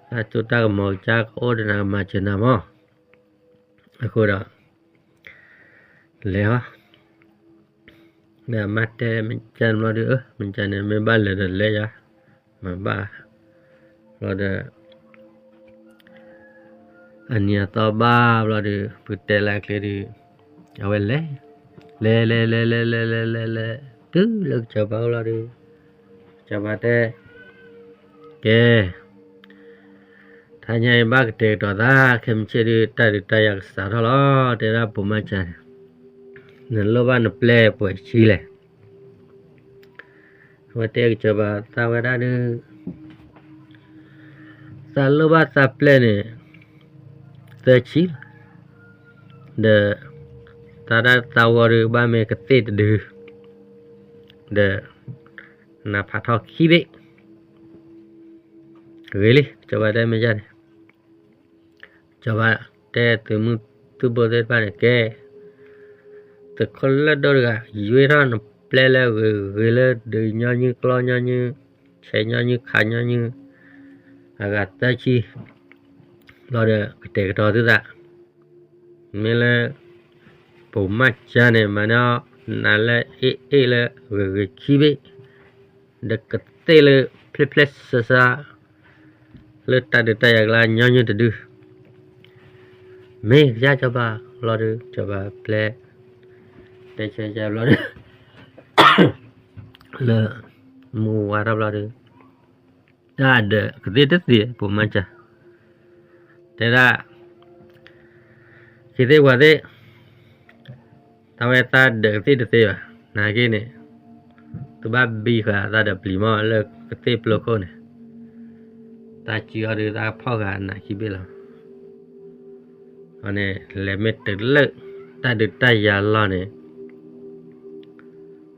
တၢ်စိတၢ်ကမီၤကစၢ်ကအိၣ်ဒီးနၤကမၤစၢၤနၤမး, အဃိဒီး လဲၤဟီ ဒီးအမါတဲမ့ၢ်ကန့ၣ်ဘျီဒုး မ့ၢ်ကန့ၣ် မ့ၢ်ဘၣ်လဲၤဒီးလဲၤယၤ, မၤဘၣ်, ဘျီဒီး အနံၤအသီဘၣ်ဘျီဒုး ဖုတဲလၢအချ့ဒုး, အဝဲလဲၤ, လဲၤ လဲၤ လဲၤ လဲၤ လဲၤ လဲၤ လဲၤ လဲၤ တုၤလၢကစီၤပၤအိၣ်လီၤဒုး, ကစီၤပၤတဲ, ကဲ တဟါညါအံၤဘၣ်ကတဲာ်ကတီၤသး ခဲမုၢ်ဆ့ၣ်ဒုး တၢ်ဒုးတၢ်ယၤကစးထီၣ်လီၤ တဲဒၣ်ပိာ်မါကၠါန့ၣ်, နလိၣ်ဘၣ်နပျဲၢ်ပှဲၤဆံလဲၣ်. အဝဲတဲကစီၤပၤသးဝဲဒၣ်ဒုး, သးလိၣ်ဘၣ်သးပျဲၢ်န့ၣ် သၢဆံလီၤ, ဒီး သးဒၣ်သးဂီၤဒုး ဘၣ်မ့ၢ်ကသ့ၣ်တဒု, ဒီး နဖးထီၣ်ခံဘ့ၣ် ဂ့ၤလံ ကစီၤပၤတဲမ့ၢ်ယါန့ၣ်, ကစီၤပၤတဲသုးမုၢ်သုးဘိသ့ၣ်တဖၣ်န့ၣ် ကဲ သုးခိၣ်လၢၢ်ဒိၣ်တဂၤ ယွ့ထီၣ်နပျဲၢ်လၢဂ့ၤဂ့ၤလၢဒုးညီနုၢ်ကျီညီနုၢ် ဆဲးညီနုၢ်ခးညီနုၢ် အဂၤသၢဆံ ဘျီဒီးကတဲာ်ကတီၤသုသး မ့ၢ်လၢ ပိာ်မါကၠါန့ၣ် မၤန့ၢ်အီၤ နၤလၢအ့ၣ်အ့ၣ်လၢဂ့ၤဂ့ၤခံဘ့ၣ် ဒီးကသ့ၣ်လၢဖျ့ဖျ့စါစါ လၢတၢ်ဒုးတၢ်ယၤကျါညီနုၢ်တဒု မ့ၢ်ကစၢ်စီၤပၤဘျီဒုး စီၤပၤပျဲ တဲဆၢယါဘျီဒုး လၢ မူဝါထီၣ်ဘျီဒုး တၢ်ဒၢးကသ့ၣ်တသ့ ပိာ်မါကၠါ တဲဒၣ် ကသ့ၣ်ပှၤသ့ၣ် တၢ်ဝဲသးဒၢးကသ့ၣ်တသ့ဘၣ် နာ်က့န့ၣ် သုဘၣ်ဘံဃာ်သးဒီးပျံၤမီၢ်လၢကသ့ၣ်ပျိခိၣ်န့ၣ် တၢ်စုအီၤဒုးသးဖီၣ်ဃာ်နးခံဘ့ၣ်လီၤ. အန့ၣ် လဲၤမ့ၢ်တုၤလၢ တၢ်ဒုးတၢ်ယၤလီၢ်န့ၣ်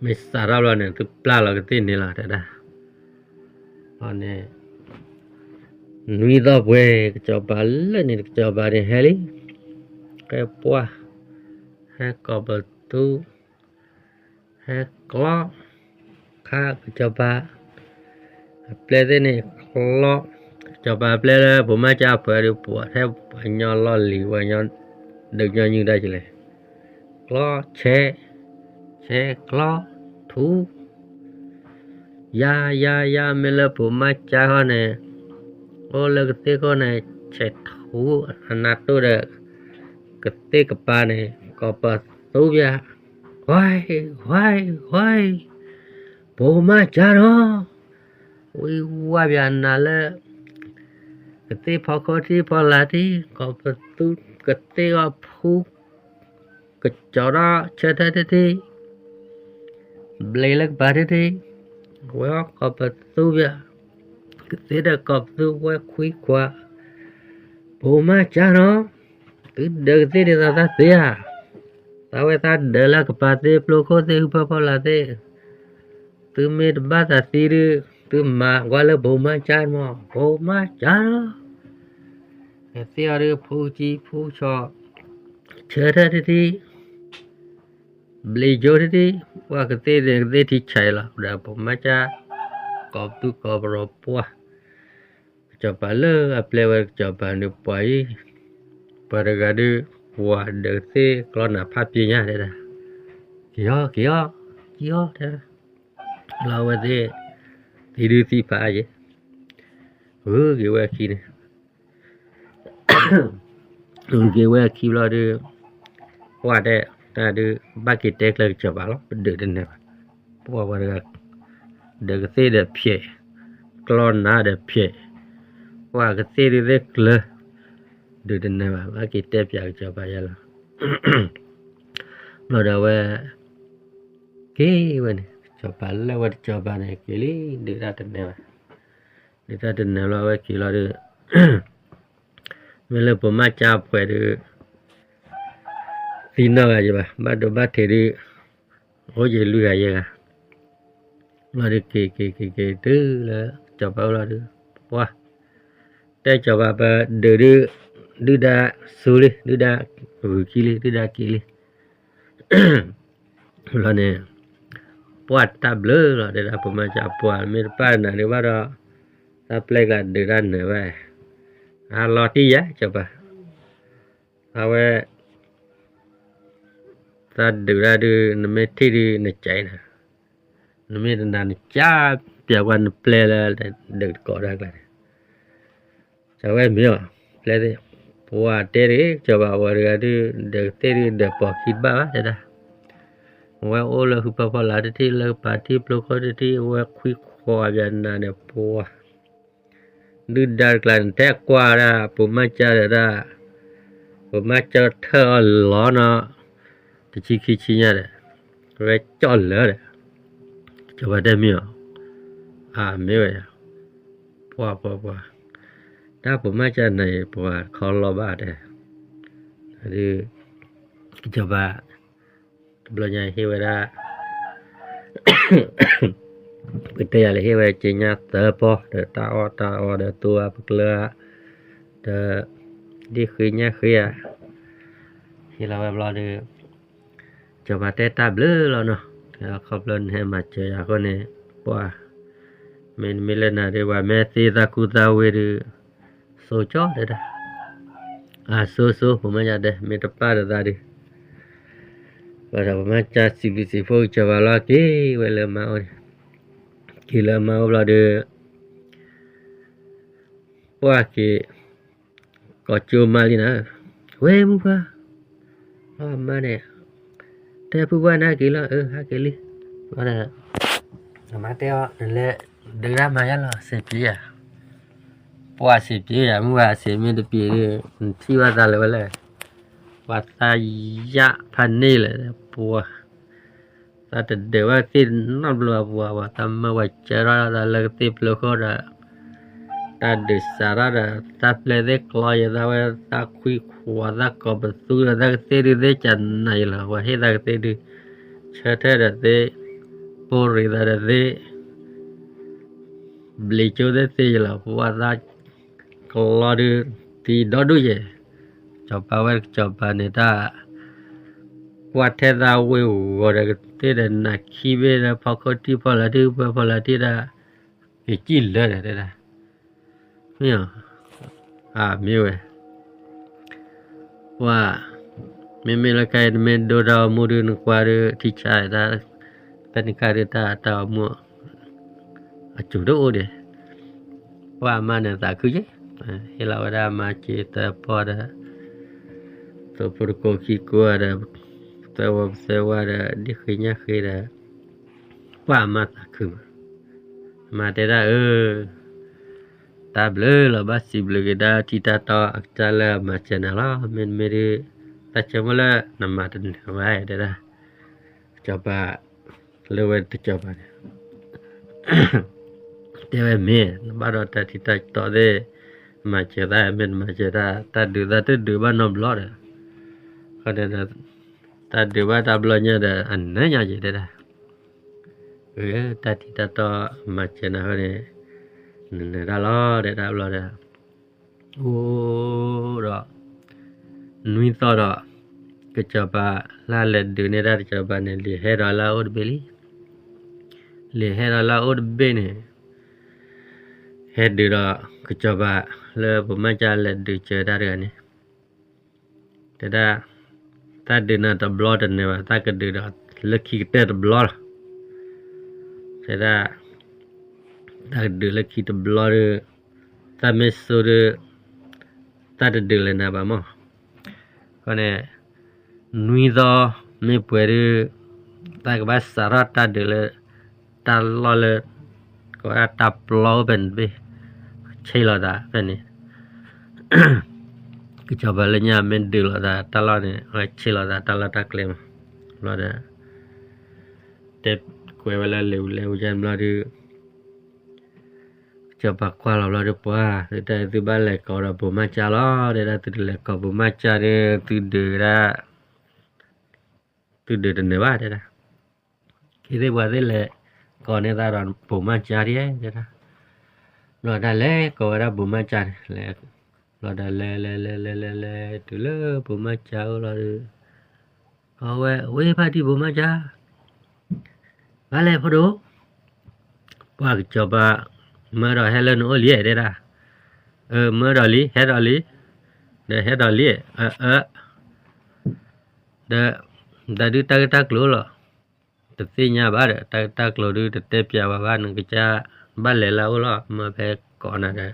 မ့ၢ်စးထီၣ်ဘျီန့ၣ် သုပျၢ်လီၤကသ့ၣ်န့ၣ်လီၤ တဲဒၣ် အန့ၣ် နွံသီပှဲၤ ကစီၤပၤလၢန့ၣ် ကစီၤပၤန့ၣ်ဟဲလံ ဟဲပှၢ် ဟဲကိးပသူ ဟဲကျီ ခါကစီၤပၤ အပျဲၢ်သ့ၣ်န့ၣ်ကျီ ကစီၤပၤပျဲၢ်လၢပိာ်မါကၠါပှဲၤဒီး ပှၤထဲပှၤညီလီၢ်လံၤ ပှၤညီဒုးညီနုၢ်တၢ်ကလဲၣ် ကျီ ဆဲး ဆဲး ကျီ ထူ ယါ ယါ ယါ မ့ၢ်လၢပိာ်မါကၠါဃီန့ၣ် အိၣ်လၢကသ့ၣ်ခိၣ်န့ၣ် ဆဲးထူ အနးတိၢ်ဒီး ကသ့ၣ်ကပၤန့ၣ် ကိးပသူပၠး ဝဲ ဝဲ ဝဲ ပိာ်မါကၠါနီၤ ဝံဝါပၠးနၤလၢ ကသ့ၣ်ဖီခိၣ်ထံဖီလာ်ထံ ကိးပသူ ကသ့ၣ်ဂီၤဖူ ကစီၤထီၣ်ဆၢထၢၣ်ထံထံ ဘျံးလၢကပၤထံထံ ဝဲကိးပသူပၠး ကသ့ၣ်ဒီးကိးပသူဝဲခွံခွါ ပိာ်မါကၠါနီၤ သုဒၢးကသ့ၣ်ဒ်သိးသးသ့ဧါ သးဝဲသးဒၢးလၢကပၤသ့ၣ် ပျိခိၣ်သ့ၣ် ဟုဖၢဖီလာ်သ့ၣ် သုမ့ၢ်တဘၣ်သးသံဒုး သုမၤကွၢ်လၢပိာ်မါကၠါမး ပိာ်မါကၠါနီၤ ကသ့ၣ်အီၤဒုး ဖူကံဖူဆီ ဆၢထၢၣ်ထံထံ ဘျံးကၠိထံထံ ပှၤကသ့ၣ်န့ၣ် ကသ့ၣ်ထံဆဲးလီၤ ဒီးပိာ်မါကၠါ ကိးပသူကိးပရီပှၢ် ကစီၤပၤလၢအပျဲဝဲကစီၤပၤန့ၣ်ပှၤအံၤ ပှၤတဂၤဒုး ပှၤဒၢးသ့ၣ်ကျီနၤဖးပျ့ၤညါတဲဒၣ် က့ၤအီၤ က့ၤအီၤ က့ၤအီၤတဲဒၣ် လီၤဝဲသ့ၣ် သံဒုသံဖးယဲ ဂုာ်က့ၤဝဲအခံန့ၣ် ဂ့ၤဝဲအခံဘျီဒီး ပှၢ်တဲ တၢ်ဒုး ဘၣ်က့ၤတဲကျၢၤကစီၤပၤလီၤ ပဒုးတနၢၤဘၣ်. ပှၢ်ပှၤတဂၤ ဒၢးကသ့ၣ်ဒီးဖျဲး, ကျီၢ်နါဒီးဖျဲး, ပှၢ်ကသ့ၣ်ဒုးသ့ၣ်ကျၢၤ, ဒုးတနၢၤဘၣ် ဘၣ်က့ၤတဲပၠးကစီၤပၤယဲလီၤ. ဘျီဒီးအဝဲ က့ၤဝဲန့ၣ် ကစီၤပၤလၢဝဲတစီၤပၤန့ၣ် က့ၤလံ ဒုးတၢ်တနၢၤဘၣ်. ဒုးတၢ်တနၢၤလီၤ အဝဲက့ၤလီၤဒီး မ့ၢ်လၢပိာ်မၢ်ကၠၢ်ပှဲၤဒီး သံနီၢ်ဂၤယဘၣ် ဘၣ်ဒိဘၣ်ထံးဒီး အိၣ်ယလွံၢ်ဂၤယဲၢ်ဂၤ လီၤဒီးက့ၤက့ၤက့ၤက့ၤတုၤလၢ စီၤပၤအိၣ်လီၤဒီး ပှၢ် တဲစီၤပၤ ပဒုးဒုး ဒုၣ်ဒါဆူလံ ဒုၣ်ဒါဂုၤခံလံ ဒုၣ်ဒါက့ၤလံ လီၤန့ၣ် ပှၢ်တၢ်ဘျုးလီၤ တဲဒၣ်ပိာ်မၢ်ကၠၢ်ပှဲၤ မ့ၢ်တပၢ်နၤဒုးဘၣ်ဒီး တၢ်ပျဲကျါဒုးတၢ်နၢၤဘၣ် အလီၤတံၢ်ယၤ စီၤပၤ အဝဲ တၢ်ဒုးတၢ်ဒုး နမ့ၢ်ထံၣ်ဒုးနကနၤ, နမ့ၢ်တနာ်နကပျဲပှၤနပျဲလၢ ဒုးတကိးတၢ်ကျါန့ၣ်, စီၤဝဲမ့ၢ်အီၤ ပျဲသ့ၣ်, ပှၤတဲတဂ့ၤ စီၤပၤဝဲတဂၤဒုး ဒၢးကသ့ၣ်ဒုးဒၢးပိာ်ခံတဘၣ်ဘၣ်တဲဒၣ်, အဝဲအိၣ်လၢဟုဖီဖီလာ်တထံၣ် လၢပၤထံၣ်ပျိခိၣ်တထံၣ် အဝဲခွံခွါပျဲနၤန့ၣ် ပှၤ ဒုၣ်ဒါတကျါန့ၣ် ထဲကွၢ်ဒၣ် ပိာ်မၢ်ကၠၢ်ဒီးဒၣ်, ပိာ်မၢ်ကၠၢ်ထၢၣ်အီၤလီၤနီၤ, တဆံခံဆံညါဒီး, ဝဲကၠီၣ်လၢာ်ဒီး, စီၤပၤတဲမ့ၢ်အီၤ, အမ့ၢ်ဝဲ, ပှၤပှၤပှၤ, တၢ်ပိာ်မၢ်ကၠၢ်န့ၣ် ပှၤခီလီၤဘၣ်တဲ, ဒုး, စီၤပၤ တဘျီညါဟ့ၣ်ဝဲဒၣ်, ပတဲယၤလၢဟ့ၣ်ဝဲက့ညါသၢပီၢ် ဒီးတၢ်အီၣ်တၢ်အီဒီးသူအပကျၢၤဧါ, ဒီး, ဒ်ဃ့ညါဃ့ဧါ, ဟ့ၣ်လီၤဝဲဘျီဒီး, စီၤပၤတဲတၢ်ဘျုးလီၤနီၤ, ခီဖျိနဟဲမၤစၢၤယၤအဃိန့ၣ်, ပှၤ, မ့တမ့ၢ်လၢနၤဒုး ပှၤမ့ၢ်သ့သးကူသးဝ့ၤဒုး, စိကၠီတဲဒၣ်, အစိစိ ပိာ်မၢ်ကၠၢ်တဲ မ့ၢ်တပၢ်ဒီးသးဒုး ဘၣ်ဒီးပမၤကၢ်စံးဘျုးစံးဖှိၣ်ကစီၤပၤလီၤက့ၤဝဲလၢမါအိၣ်န့ၣ်, က့ၤလၢမါအိၣ်ဘျီဒီး, ပှၢ်က့ၤ, ကိးကၠိမါလံနၤ, ဝဲမုၢ်ပှၢ်, အမါန့ၣ်, တဲဖုပှၢ်န့ၣ်ဟဲက့ၤလီၤ အၢ ဟဲက့ၤလံ, ဘၣ်ဒီး, အမါတဲအီၤ နလဲၤ, ဒုးတၢ်မၤယါလီၤ စံးပျံၤယၤ ပှၤစံးပျံၤယၤ မုၢ်ဝဲစံးမ့ၢ်တပျံၤဒီး နထံၣ်ဘၣ်သးလၢၤဝဲလဲၣ်, ပှၤသးယၢ်ဖးန့ၣ်လဲၣ် ပှၤ, သးတဒုးဘၣ်ကသ့ၣ်နီတဘျီပှၤ ပှၤသးမၢပှၤကၢထီၣ်သးလၢကသ့ၣ်ပျိခိၣ်ဒီး, တၢ်ဒုးစးထီၣ်ဒီး တၢ်ပျဲသ့ၣ်ကျီယသးဝဲ သးခွံခွါသးကိးပသူဒီး သးကသ့ၣ်ဒုးသ့ၣ်ကနၤယလီၤ ပှၤဟ့ၣ်သးကသ့ၣ်ဒုး, ဆၢထၢၣ်ဒီးသ့ၣ်, ပိၢ်ရ့ၣ်သးဒီးသ့ၣ် ဘျံးကၠိသ့ၣ်သ့ၣ်ယလီၤ ပှၤသး, ကလီဒုး, သံဒီဒူၣ်ယဲၢ်, စီၤပၤဝဲစီၤပၤန့ၣ်တၢ်, ကွၢ်ထဲသးဝ့ၤဂီၤဒီး ကသ့ၣ်ဒီးနးခံဘ့ၣ်ဒီး ဖီခိၣ်ထံၣ်ဖီလာ်ထံၣ် ပှဲၤဖီလာ်ထံၣ်ဒၣ်, က့ၤစံၣ်လၢာ်ဒီးတဲဒၣ်, မ့ၢ်, အမ့ၢ်ဝဲ ပှၤ, မ့မ့ၢ်လၢခဲအံၤ နမ့ၢ်ဒိတၢ်အိၣ်မူဒုး နကွၢ်ဒုး ထံဆါတၢ်, ဖဲန့ၣ်ခါဒုးတၢ်တၢ်အိၣ်မူ, အစူၤတအိၣ်ဒံး, ပှၤအမါန့ၣ်သးခုက့ၤ, ဟ့ၣ်လီၤဝဲဒၣ်အမါစ့သၢပီၢ်ဒီး, သိဖိတကိးခံကိးဒီး, သၢဝီပသၢဝါဒီး ဒ်ဃ့ညါဃ့ဒီး, ပှၤအမါသးခုမး, အမါတဲဒၣ်အၢ တၢ်ဘျုးလီၤဘၣ်စံးဘျုးက့ၤဒၣ်ထံတၢ်တီအကစၢ်လၢအမၤစၢၤနၤလီၤ မ့တမ့ၢ်ဒုး, တၢ်ဆၢမုၢ်လၢနမၤတနၢၤဝဲတဲဒၣ်, စီၤပၤ, လၢဝဲတစီၤပၤန့ၣ်, တဲဝဲမ့ၢ် နဘၣ်ဒီးတၢ်ထံတၢ်တီသ့ၣ်, မၤစၢၤသးမ့ၢ်တမၤစၢၤတၢ် တၢ်ဒုးသးတဒုးဘၣ်နီတဘျီဒီး, ဃိန့ၣ်ဒီး, တၢ်ဒုးဘၣ်တၢ်ဘျီညါဒီး အနၢၤညါက့ၤတဲဒၣ် တၢ်ထံတၢ်တီမၤစၢၤနၤဃိန့ၣ်, နနၢၤတၢ်လီၤတဲဒၣ်ဘျီဒီး, အိၣ်ဒီး, နွံသီဒီး, ကစီၤပၤလၢလဲၤဒုးန့ၢ်တၢ်တစီၤပၤန့ၣ် လဲၤဟဲဒီးလၢအအိၣ်တဘ့ၣ်လံ, လဲၤဟဲဒီးလၢအအိၣ်တဘ့ၣ်န့ၣ်, ဟဲဒုးဒီး, ကစီၤပၤလၢပမ့ၢ်ကလဲၤဒုးစၢၤတၢ်တဂၤန့ၣ် တဲဒၣ်, တၢ်ဒုးနၤတဘျီတနၢၤဘၣ် တၢ်ကဒုးဒီးလၢခံကတၢၢ်တဘျီလီၤ, တဲဒၣ်, တၢ်ကဒုးလၢခံတဘျီဒီး, တၢ်မ့ၢ်စိဒီး, တၢ်တဒုးလဲၤနၤဘၣ်မး, ဃီန့ၣ် နွံသီမ့ၢ်ပှဲၤဒုး သးကဘၣ်စးထီၣ်တၢ်ဒုးလၢ တၢ်လီၢ်လၢ ကိးဝဲဒၣ်တၢ်ပျီအိၣ်ဖဲန့ၣ်တဘ့ၣ် ဆ့လိာ်သးဖဲန့ၣ် ကစီၤပၤလၢညါမ့ၢ်ဒုးလိာ်သးတၢ်လီၢ်န့ၣ် အဝဲဆ့လိာ်သးတၢ်လီၢ်တၢ်ကျဲမး ဘျီဒီး တဲကွဲးဝဲလၢလံာ်အူလဲၢ်အူယဲၢ်ဘျီဒုး ကစီၤပၤကွၢ်လီၤဘျီဒုး ပှၤ သုတၢ်သုဘၣ်လဲၤကိးဒီးဘိးမၢ်ကၠၢ်လီၤ တဲဒၣ် သုတလဲၤကိးဘိးမၢ်ကၠၢ်ဒီး သုဒုးဒၣ် သုဒုးတနၢၤဘၣ် တဲဒၣ် ခ့သ့ၣ်ပှၤသ့ၣ်လဲၤကိးန့ၢ်သးဒီးဘိးမၢ်ကၠၢ်ဒံး တဲဒၣ် ဘျီတၢ်လဲၤကိးဝဲဒၣ်ဘိးမၢ်ကၠၢ်န့ၣ် လဲၤ ဘျီတၢ်လဲၤလဲၤလဲၤလဲၤလဲၤလဲၤ တုၤလၢဘိးမၢ်ကၠၢ်အိၣ်လီၤဒီး အဝဲ ဝ့ဖါတံၢ်ဘိးမၢ်ကၠၢ် ဘၣ်လဲၣ်ဖိဒိၣ် ပှၤကစီၤပၤ မၢဒီးဟဲလၢနအိၣ်လံ တဲဒၣ် အၢ မၢဒီးလံ ဟဲဒီးလံ ဒီးဟဲဒီးလံ အၢ ဒီး တၢ်ဒုးတၢ်ဂ့ၢ်တၢ်ကျိၤလီၤ တသ့ၣ်ညါဘၣ်ဒီး တၢ်ဂ့ၢ်တၢ်ကျိၤဒုးတတဲပၠးဝဲဘၣ် နကစၢ်ဘၣ်လဲၤလၢအအိၣ်လီၤ မၢဖဲကိးနၤဒီး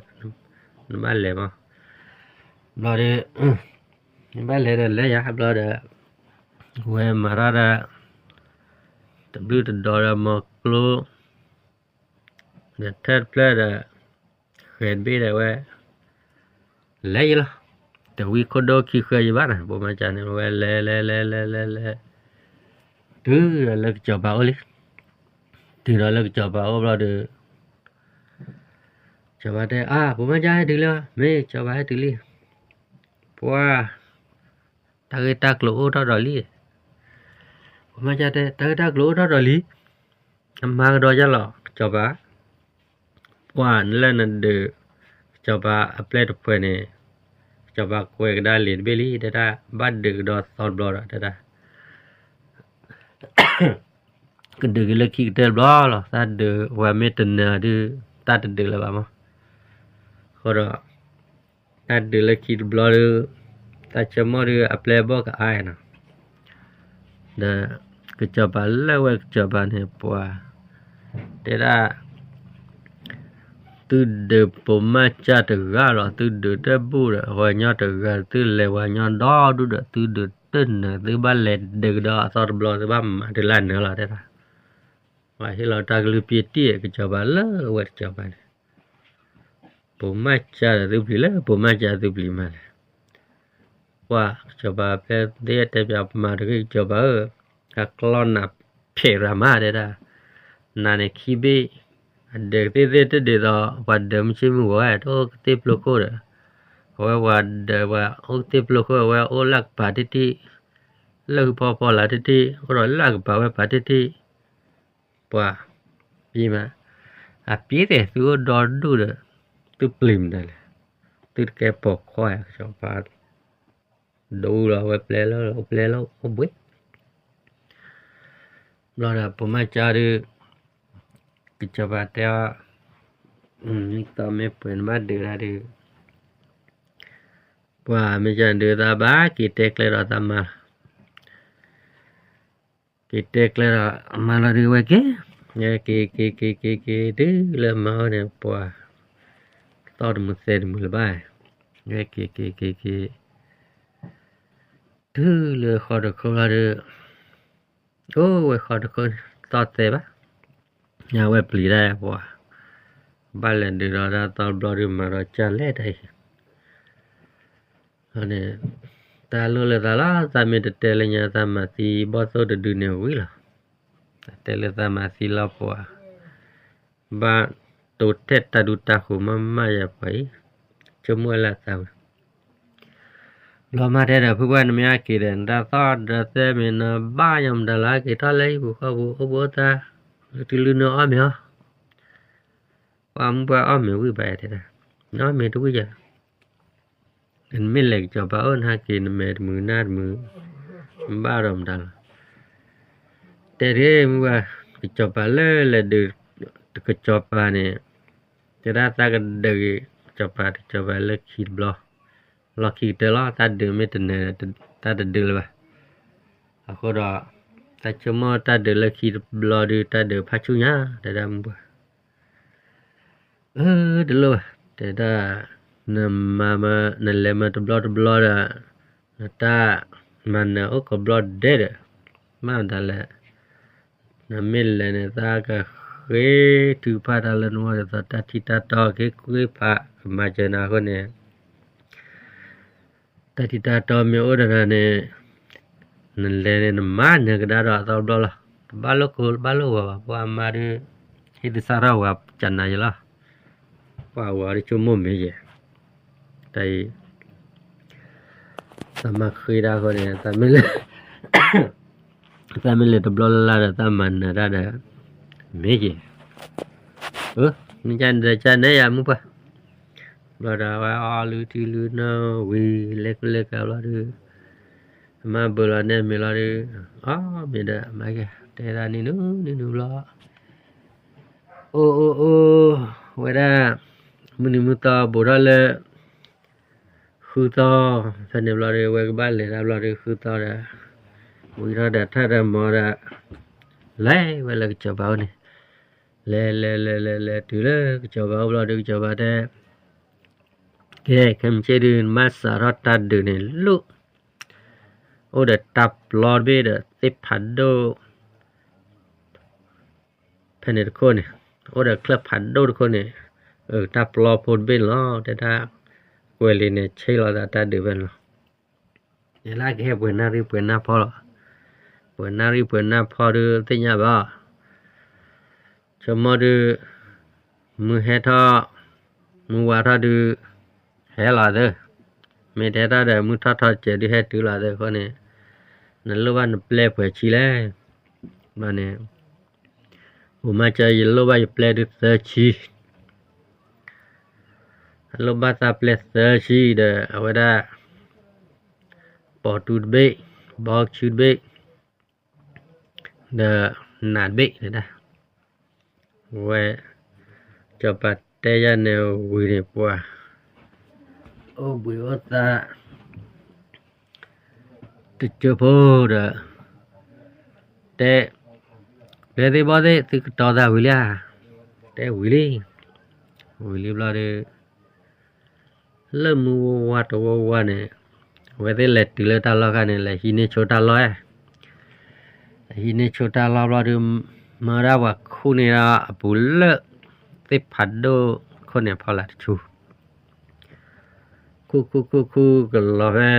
နဘၣ်လဲၤမး ဘျီဒီး နဘၣ်လဲၤဒီးလဲၤယၤ ဘျီဒီး ဝဲမၤထီၣ်ဒီး တဘျုးတဒီဒီးမီၤကျိ ဒီးထၢၣ်တဖျၢၣ်ဒီး ဃဲၤတဘ့ၣ်ဒီးဝဲ လဲၤယံၤလီၤ တဝံခိၣ်ဒိခံဃၢယံၤဘၣ်န့ၣ် ဘိးမၢ်ကၠၢ်န့ၣ် ဝဲလဲၤလဲၤလဲၤလဲၤလဲၤလဲၤ တုၤဒီးလၢကစီၤပၤအိၣ်လံ တုၤဒီးလၢကစီၤပၤအိၣ်ဘျီဒီး ကစီၤပၤတဲ အါ ဘိးမၢ်ကၠၢ်ဟဲတုၤလံ မ့ၢ်ကစီၤပၤဟဲတုၤလံ ပှၤ တၢ်ဂ့ၢ်တၢ်ကျိၤအိၣ်ထီၣ်ဒီးလံ ဘိးမၢ်ကၠၢ်တဲ တၢ်ဂ့ၢ်တၢ်ကျိၤအိၣ်ထီၣ်ဒီးလံ အမၤကဒီးယၤလီၤ ကစီၤပၤ ပှၤနလၢနဒုး ကစီၤပၤအပျဲၢ်တဖှဲးန့ၣ် ကစီၤပၤကွဲးကဒါလံာ်တဘ့ၣ်လံ တဲဒၣ် ဘၣ်ဒုးကဒီးသီတဘျီဒီး တဲဒၣ် ကဒုးက့ၤလၢခံကတၢၢ်တဘျီလီၤ တၢ်ဒုးဝဲမ့ၢ်တနၢၤဒုး တၢ်တဒုးလၢၤဘၣ်မး အဃိဒီး တၢ်ဒုးလၢခံတဘျီဒုး တၢ်ဆိကမိၣ်ဒုးအပျဲၢ်ဘီၣ်ကအါနီၤ ဒီး ကစီၤပၤလၢဝဲကစီၤပၤန့ၣ် ပှၤ တဲဒၣ် သုဒုးဘိးမၢ်ကၠၢ်တဂၤလီၤ သုဒုးတဘူၣ်ဒီး ပှၤကညီတဂၤ သုလဲၤပှၤကညီဒီဒူၣ်ဒီး သုဒုးတနၢၤ သုဘၣ်လဲၤဒုးကဒီးအသီတဘျီ သုဘၣ်မၤတုၤလၢနၢၤလီၤ တဲဒၣ် ပှၤဟ့ၣ်လီၤတၢ်ကလုၢ်ပျ့ၤတံၢ် ကစီၤပၤလၢဝဲကစီၤပၤန့ၣ် ဘိးမၢ်ကၠၢ်ဒီးသုပျံၤလၢ ဘိးမၢ်ကၠၢ်သုပျံၤမးလဲၣ် ပှၤကစီၤပၤဖဲသ့ၣ်တဲပၠးမၤတဂ့ၤ ကစီၤပၤဧၢ, အကျီနးဖျဲးရၤမးဒဲဒၣ်, နးန့ၣ်ခံဘ့ၣ်, အဒၢးသ့ၣ်သ့ၣ်တဒုးသိး ပှၤဒၢးမုၢ်ဆ့ၣ်မုၢ်ဂီၤဝဲ တအိၣ်ကသ့ၣ်ပျိခိၣ်ဒီး, အဝဲပှၤဒၢးပှၤအိၣ်ကသ့ၣ်ပျိခိၣ် အဝဲအိၣ်လၢကပၤတထံၣ်, လၢဟုဖီဖီလာ်တထံၣ် အိၣ်ဒီးလၢအကပၤဝဲပၤတထံၣ်, ပှၤ ပမး, အပျ့ၤသ့ၣ်သုအိၣ်ဒီဒူၣ်ဒီး သုပျံၤမတၤလဲၣ်, သုတကဲပိာ်ခွါဧါ ကစီၤပၤ, ဒိလီၤဝဲပျဲလီၤ အိၣ်ပျဲလီၤအိၣ်ဘှံး, ဘျီဒီးပိာ်မၢ်ကၠၢ်ဒုး, ကစီၤပၤတဲအီၤ, နသီမ့ၢ်ပှဲၤနဘၣ်ဒုးတၢ်ဒုး, ပှၤမ့ၢ်ကၠၢ်ဒုးသးဘၣ်က့ၤတဲကျဲဒီးသးမါလီၤ က့ၤတဲကျဲဒီးမါလီၤဒုးဝဲက့ၤ, က့ၤက့ၤက့ၤက့ၤက့ၤတုၤလၢမါအိၣ်န့ၣ် ပှၤ သီၣ်တမုာ်သဲတမုာ်လၢၤဘၣ်, က့ၤက့ၤက့ၤက့ၤ တုၤလၢဃီတခိၣ်လီၤဒုး, အိၣ်ဝဲဃီတခိၣ်န့ၣ် သီၣ်သဲဘၣ်, ညါဝဲပျံၤတၢ်ပှၤ, ဘၣ်လဲၤဒုးဒီးတၢ်သီတဘျီဒုးမၤဒီးကၢ်လဲၣ်တၢ်အံၤ န့ၣ်, တၢ်လိၣ်လၢသးလီၤ သးမ့ၢ်တတဲလၢညါသးမၤသံဘီၣ်သိၣ်တဒုန့ၣ်ဝံၤလီၤ, တၢ်တဲလၢသးမၤသံလီၤပှၤ, ဘၣ်တိၤထဲတၢ်ဒူတၢ်ဃိၤမးမးယၤပှၤအံၤ, ဆိကမိၣ်ဝဲလၢသးဝဲ ဘျီမါတဲဒီးဖုပှၢ်နမ့ၢ်အက့ၤဒီး နတၢ်သီၣ်ဒီးသဲမ့ၢ်နဘၣ်ညီမတၤလၢက့ၤထီၣ်လၢဟံၣ်ပူၤဃီပူၤ အိၣ်ဘှံးအိၣ်သါ, တုၤလၢနအီၣ်မ့ၤအီၤ, ပှၤမုၢ်ပှၢ်အီၣ်မ့ၤဝံၤဘၣ်တဲဒၣ်, နအီၣ်မ့ၤတဝံၤယၤ, နမ့ၢ်လဲၤကစီၤပၤအိၣ်နဟဲက့ၤ နမဲာ်တမုာ်နါတမုာ်, နဘၣ်ဒီးမတၤလီၤ, တဲဒၣ်မုၢ်ပှၢ်, ကစီၤပၤလၢလဲၤဒုး, ကစီၤပၤန့ၣ်, တဲဒၣ်သးကဒုးက့ၤ, ကစီၤပၤ ကစီၤပၤလၢခံတဘျီ, လီၢ်ခံကတၢၢ်လီၤ တၢ်ဒုးမ့ၢ်တနၢၤ, တၢ်တဒုးလၢၤဘၣ်, အဃိဒီး, တၢ်ဆိကမိၣ်တၢ်ဒုးလၢခံတဘျီဒုး တၢ်ဒုးဖးဆူညါ တဲဒၣ်မုၢ်ပှၢ်, အၢ တလိၣ်ဘၣ် တဲဒၣ်, နမၤမ, နလဲၤမၤတဘျီတဘျီဒီး, နတၢ်မၤနၢၤအိၣ်ကဘျီဒဲးဒီး, မၤမတၤလဲၣ်, နမ့ၢ်လဲၤန့ၣ် သးကဃ့ထုကဖၣ်တၢ်လၢနဂီၢ်ဒ်သိး တၢ်ထံၣ်တၢ်တီက့ၤကွ့ဖးကမၤစၢၤနၤအဃိန့ၣ် တၢ်ထံၣ်တၢ်တီမ့ၢ်အိၣ်ဒီးနၤန့ၣ် နလဲၤန့ၣ် နမၤနၢၤကဒါဒီးအသီတဘျီလီၤ. တဘၣ်လိၣ်ကိၢ်ဘၣ်လိၣ်ဂီၤဘၣ်, ပှၤမါဒုး ဟ့ၣ်သုစးထီၣ်ဝၤကနၤယဲလီၤ. ပှၤဝၤဒုးဆိကမိၣ်မ့ၢ်ယဲ, တၢ်အံၤ သးမၤဃ့တၢ်အဃိန့ၣ် သးမ့ၢ်လဲၤ သးမ့ၢ်လဲၤတဘျီလၢ်လၢ်ဒီး သးမၤနၢၤတၢ်ဒီး မ့ၢ်က့ၤ, နကနၢၤကနၢၤယၤမုၢ်ပှၢ်, ဘျီဒီးအဝဲအီလုၢ်ထံလုၢ်နီၢ်ဝံၤ လဲၤကူလဲၤကၤဘျီဒုး အမါဘၢလီၤနဲမ့ၢ်လီၤဒုး, အီမ့ၢ်ဒီး မၤက့ၤ တဲဒၣ်နံၤနုၤနံၤနုၤဘျီ အိၣ်အိၣ်အိၣ်ဝဲဒၣ် မုၢ်နံၤမုၢ်သီဘူးထီၣ်လၢ ဃုသီ, ဖဲန့ၣ်ဘျီဒီး ဝဲကဘၣ်လဲၤတၢ်ဘျီဒီး ဃုသီဒီး ဝံၤထီၣ်ဒီး ထၢၣ်ဒီးမၤဒီး လဲၤဝဲလၢကစီၤပၤအိၣ်န့ၣ်, လဲၤလဲၤလဲၤလဲၤလဲၤတုၤလၢ ကစီၤပၤအိၣ်ဘျီဒီး ကစီၤပၤတဲ ကဲ ခဲမုၢ်ဆ့ၣ်ဒုး နဘၣ်စးထီၣ်တၢ်ဒုးန့ၣ်လိၣ်, အိၣ်ဒီးတၢ်ပျီတဘ့ၣ်ဒီး သ့ၣ်ဖးဒိၣ် ဖဲန့ၣ်တခိၣ်န့ၣ်, အိၣ်ဒီးချၢၣ်ဖးဒိၣ်တခိၣ်န့ၣ်, တၢ်ပျီဖိတဘ့ၣ်န့ၣ်လီၤ. တဲဒၣ် ကွဲးလံာ်န့ၣ် ဆ့ၣ်လီၤသးတၢ်ဒုးဖဲန့ၣ်လီၤ. ယဲဒၣ်ကဟဲပှဲၤနၣ်ရံၣ်ပှဲၤနၣ်ဖီလီၤ. ပှဲၤနၣ်ရံၣ်ပှဲၤနၣ်ဖီဒုး သ့ၣ်ညါဘၣ် ဆိကမိၣ်ဒုး မုၢ်ဟဲထီၣ် မုၢ်ဝါထီၣ်ဒုး ဟဲလီၤသု, မ့ၢ်တဟဲထီၣ်ဒီး မုၢ်ထီၣ်ထီၣ်စဲးဒုး ဟဲတုၤလီၤသုအဃိန့ၣ်, နလိၣ်ဘၣ်နပျဲၢ်ပှဲၤဆံလဲၣ်. ဘျီန့ၣ် ပမၤစၢၤ ယလိၣ်ဘၣ်ယပျဲၢ်ဒုးသၢဆံ, အလိၣ်ဘၣ်သးပျဲၢ်သၢဆံဒီး အဝဲဒၣ် ပိာ်တူတဘ့ၣ်, ဘီဆူတဘ့ၣ် ဒီးနးတဘ့ၣ်ဒၣ်, ဝဲ စီၤပၤတဲယၤန့ၣ်ဝံၤန့ၣ် ပှၤ အိၣ်ဘှံးအိၣ်သါ တကၠိဖိဒီး တဲ ဘဲသ့ၣ်ဘီသ့ၣ် သုကတီၤသးဝံၤလံဧါ, တဲဝံၤလံ, ဝံၤလံဘျီဒီး လၢမုၢ်ဝါဝါတဝါဝါန့ၣ် အဝဲသ့ၣ်လဲၤတုၤလၢတၢ်လီၢ်ခါန့ၣ် လဲၤဟံးန့ၢ်ဆိတၢ်လီၢ်ဧါ, ဟံးန့ၢ်ဆိတၢ်လီၢ်ဘျီဒီး မၢဒၣ်ပှၤခူၣ်န့ၢ်ဒီးအပူၤလၢ သ့ၣ်ဖးဒိၣ်ခိၣ်န့ၣ်ဖီလာ်တဆူ ခူၣ်ခူၣ်ခူၣ်ခူၣ်ကလီၤဖဲ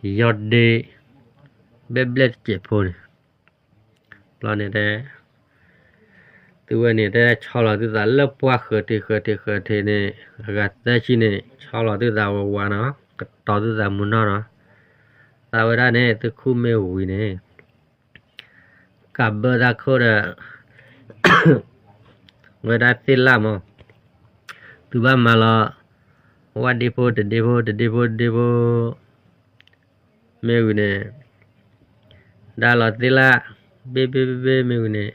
ယီၤဒ့ ဘဲၣ်ဘျဲၣ်တစဲးဖိန့ၣ်, ဘျီန့ၣ်တဲ သုဝဲန့ၣ်တဲဆီလီၤသုသးလၢပှၢ်ဃၢၤထံးဃၢၤထံးဃၢၤထံးန့ၣ် အဂၤသၢဆံန့ၣ် ဆီလီၤသုသးဝးဝးနီၤ ကတီၤသုသးမုၢ်နီၢ်နီၤ, သးဝဲဒၣ်န့ၣ် သုခူၣ်မ့ၢ်ဝံၤန့ၣ် ကးဘၢသးခိၣ်ဒီး ဝဲဒၣ်သ့ၣ်လၣ်မး, သုဘၣ်မၤလီၤ ဝၣ်ဒ့ဖိတဒ့ဖိ တဒ့ဖိတဒ့ဖိ မ့ၢ်ဝံၤန့ၣ် ဒါလီၤသ့ၣ်လၣ် ဘ့ၣ်ဘ့ၣ်ဘ့ၣ်ဘ့ၣ်မ့ၢ်ဝံၤန့ၣ်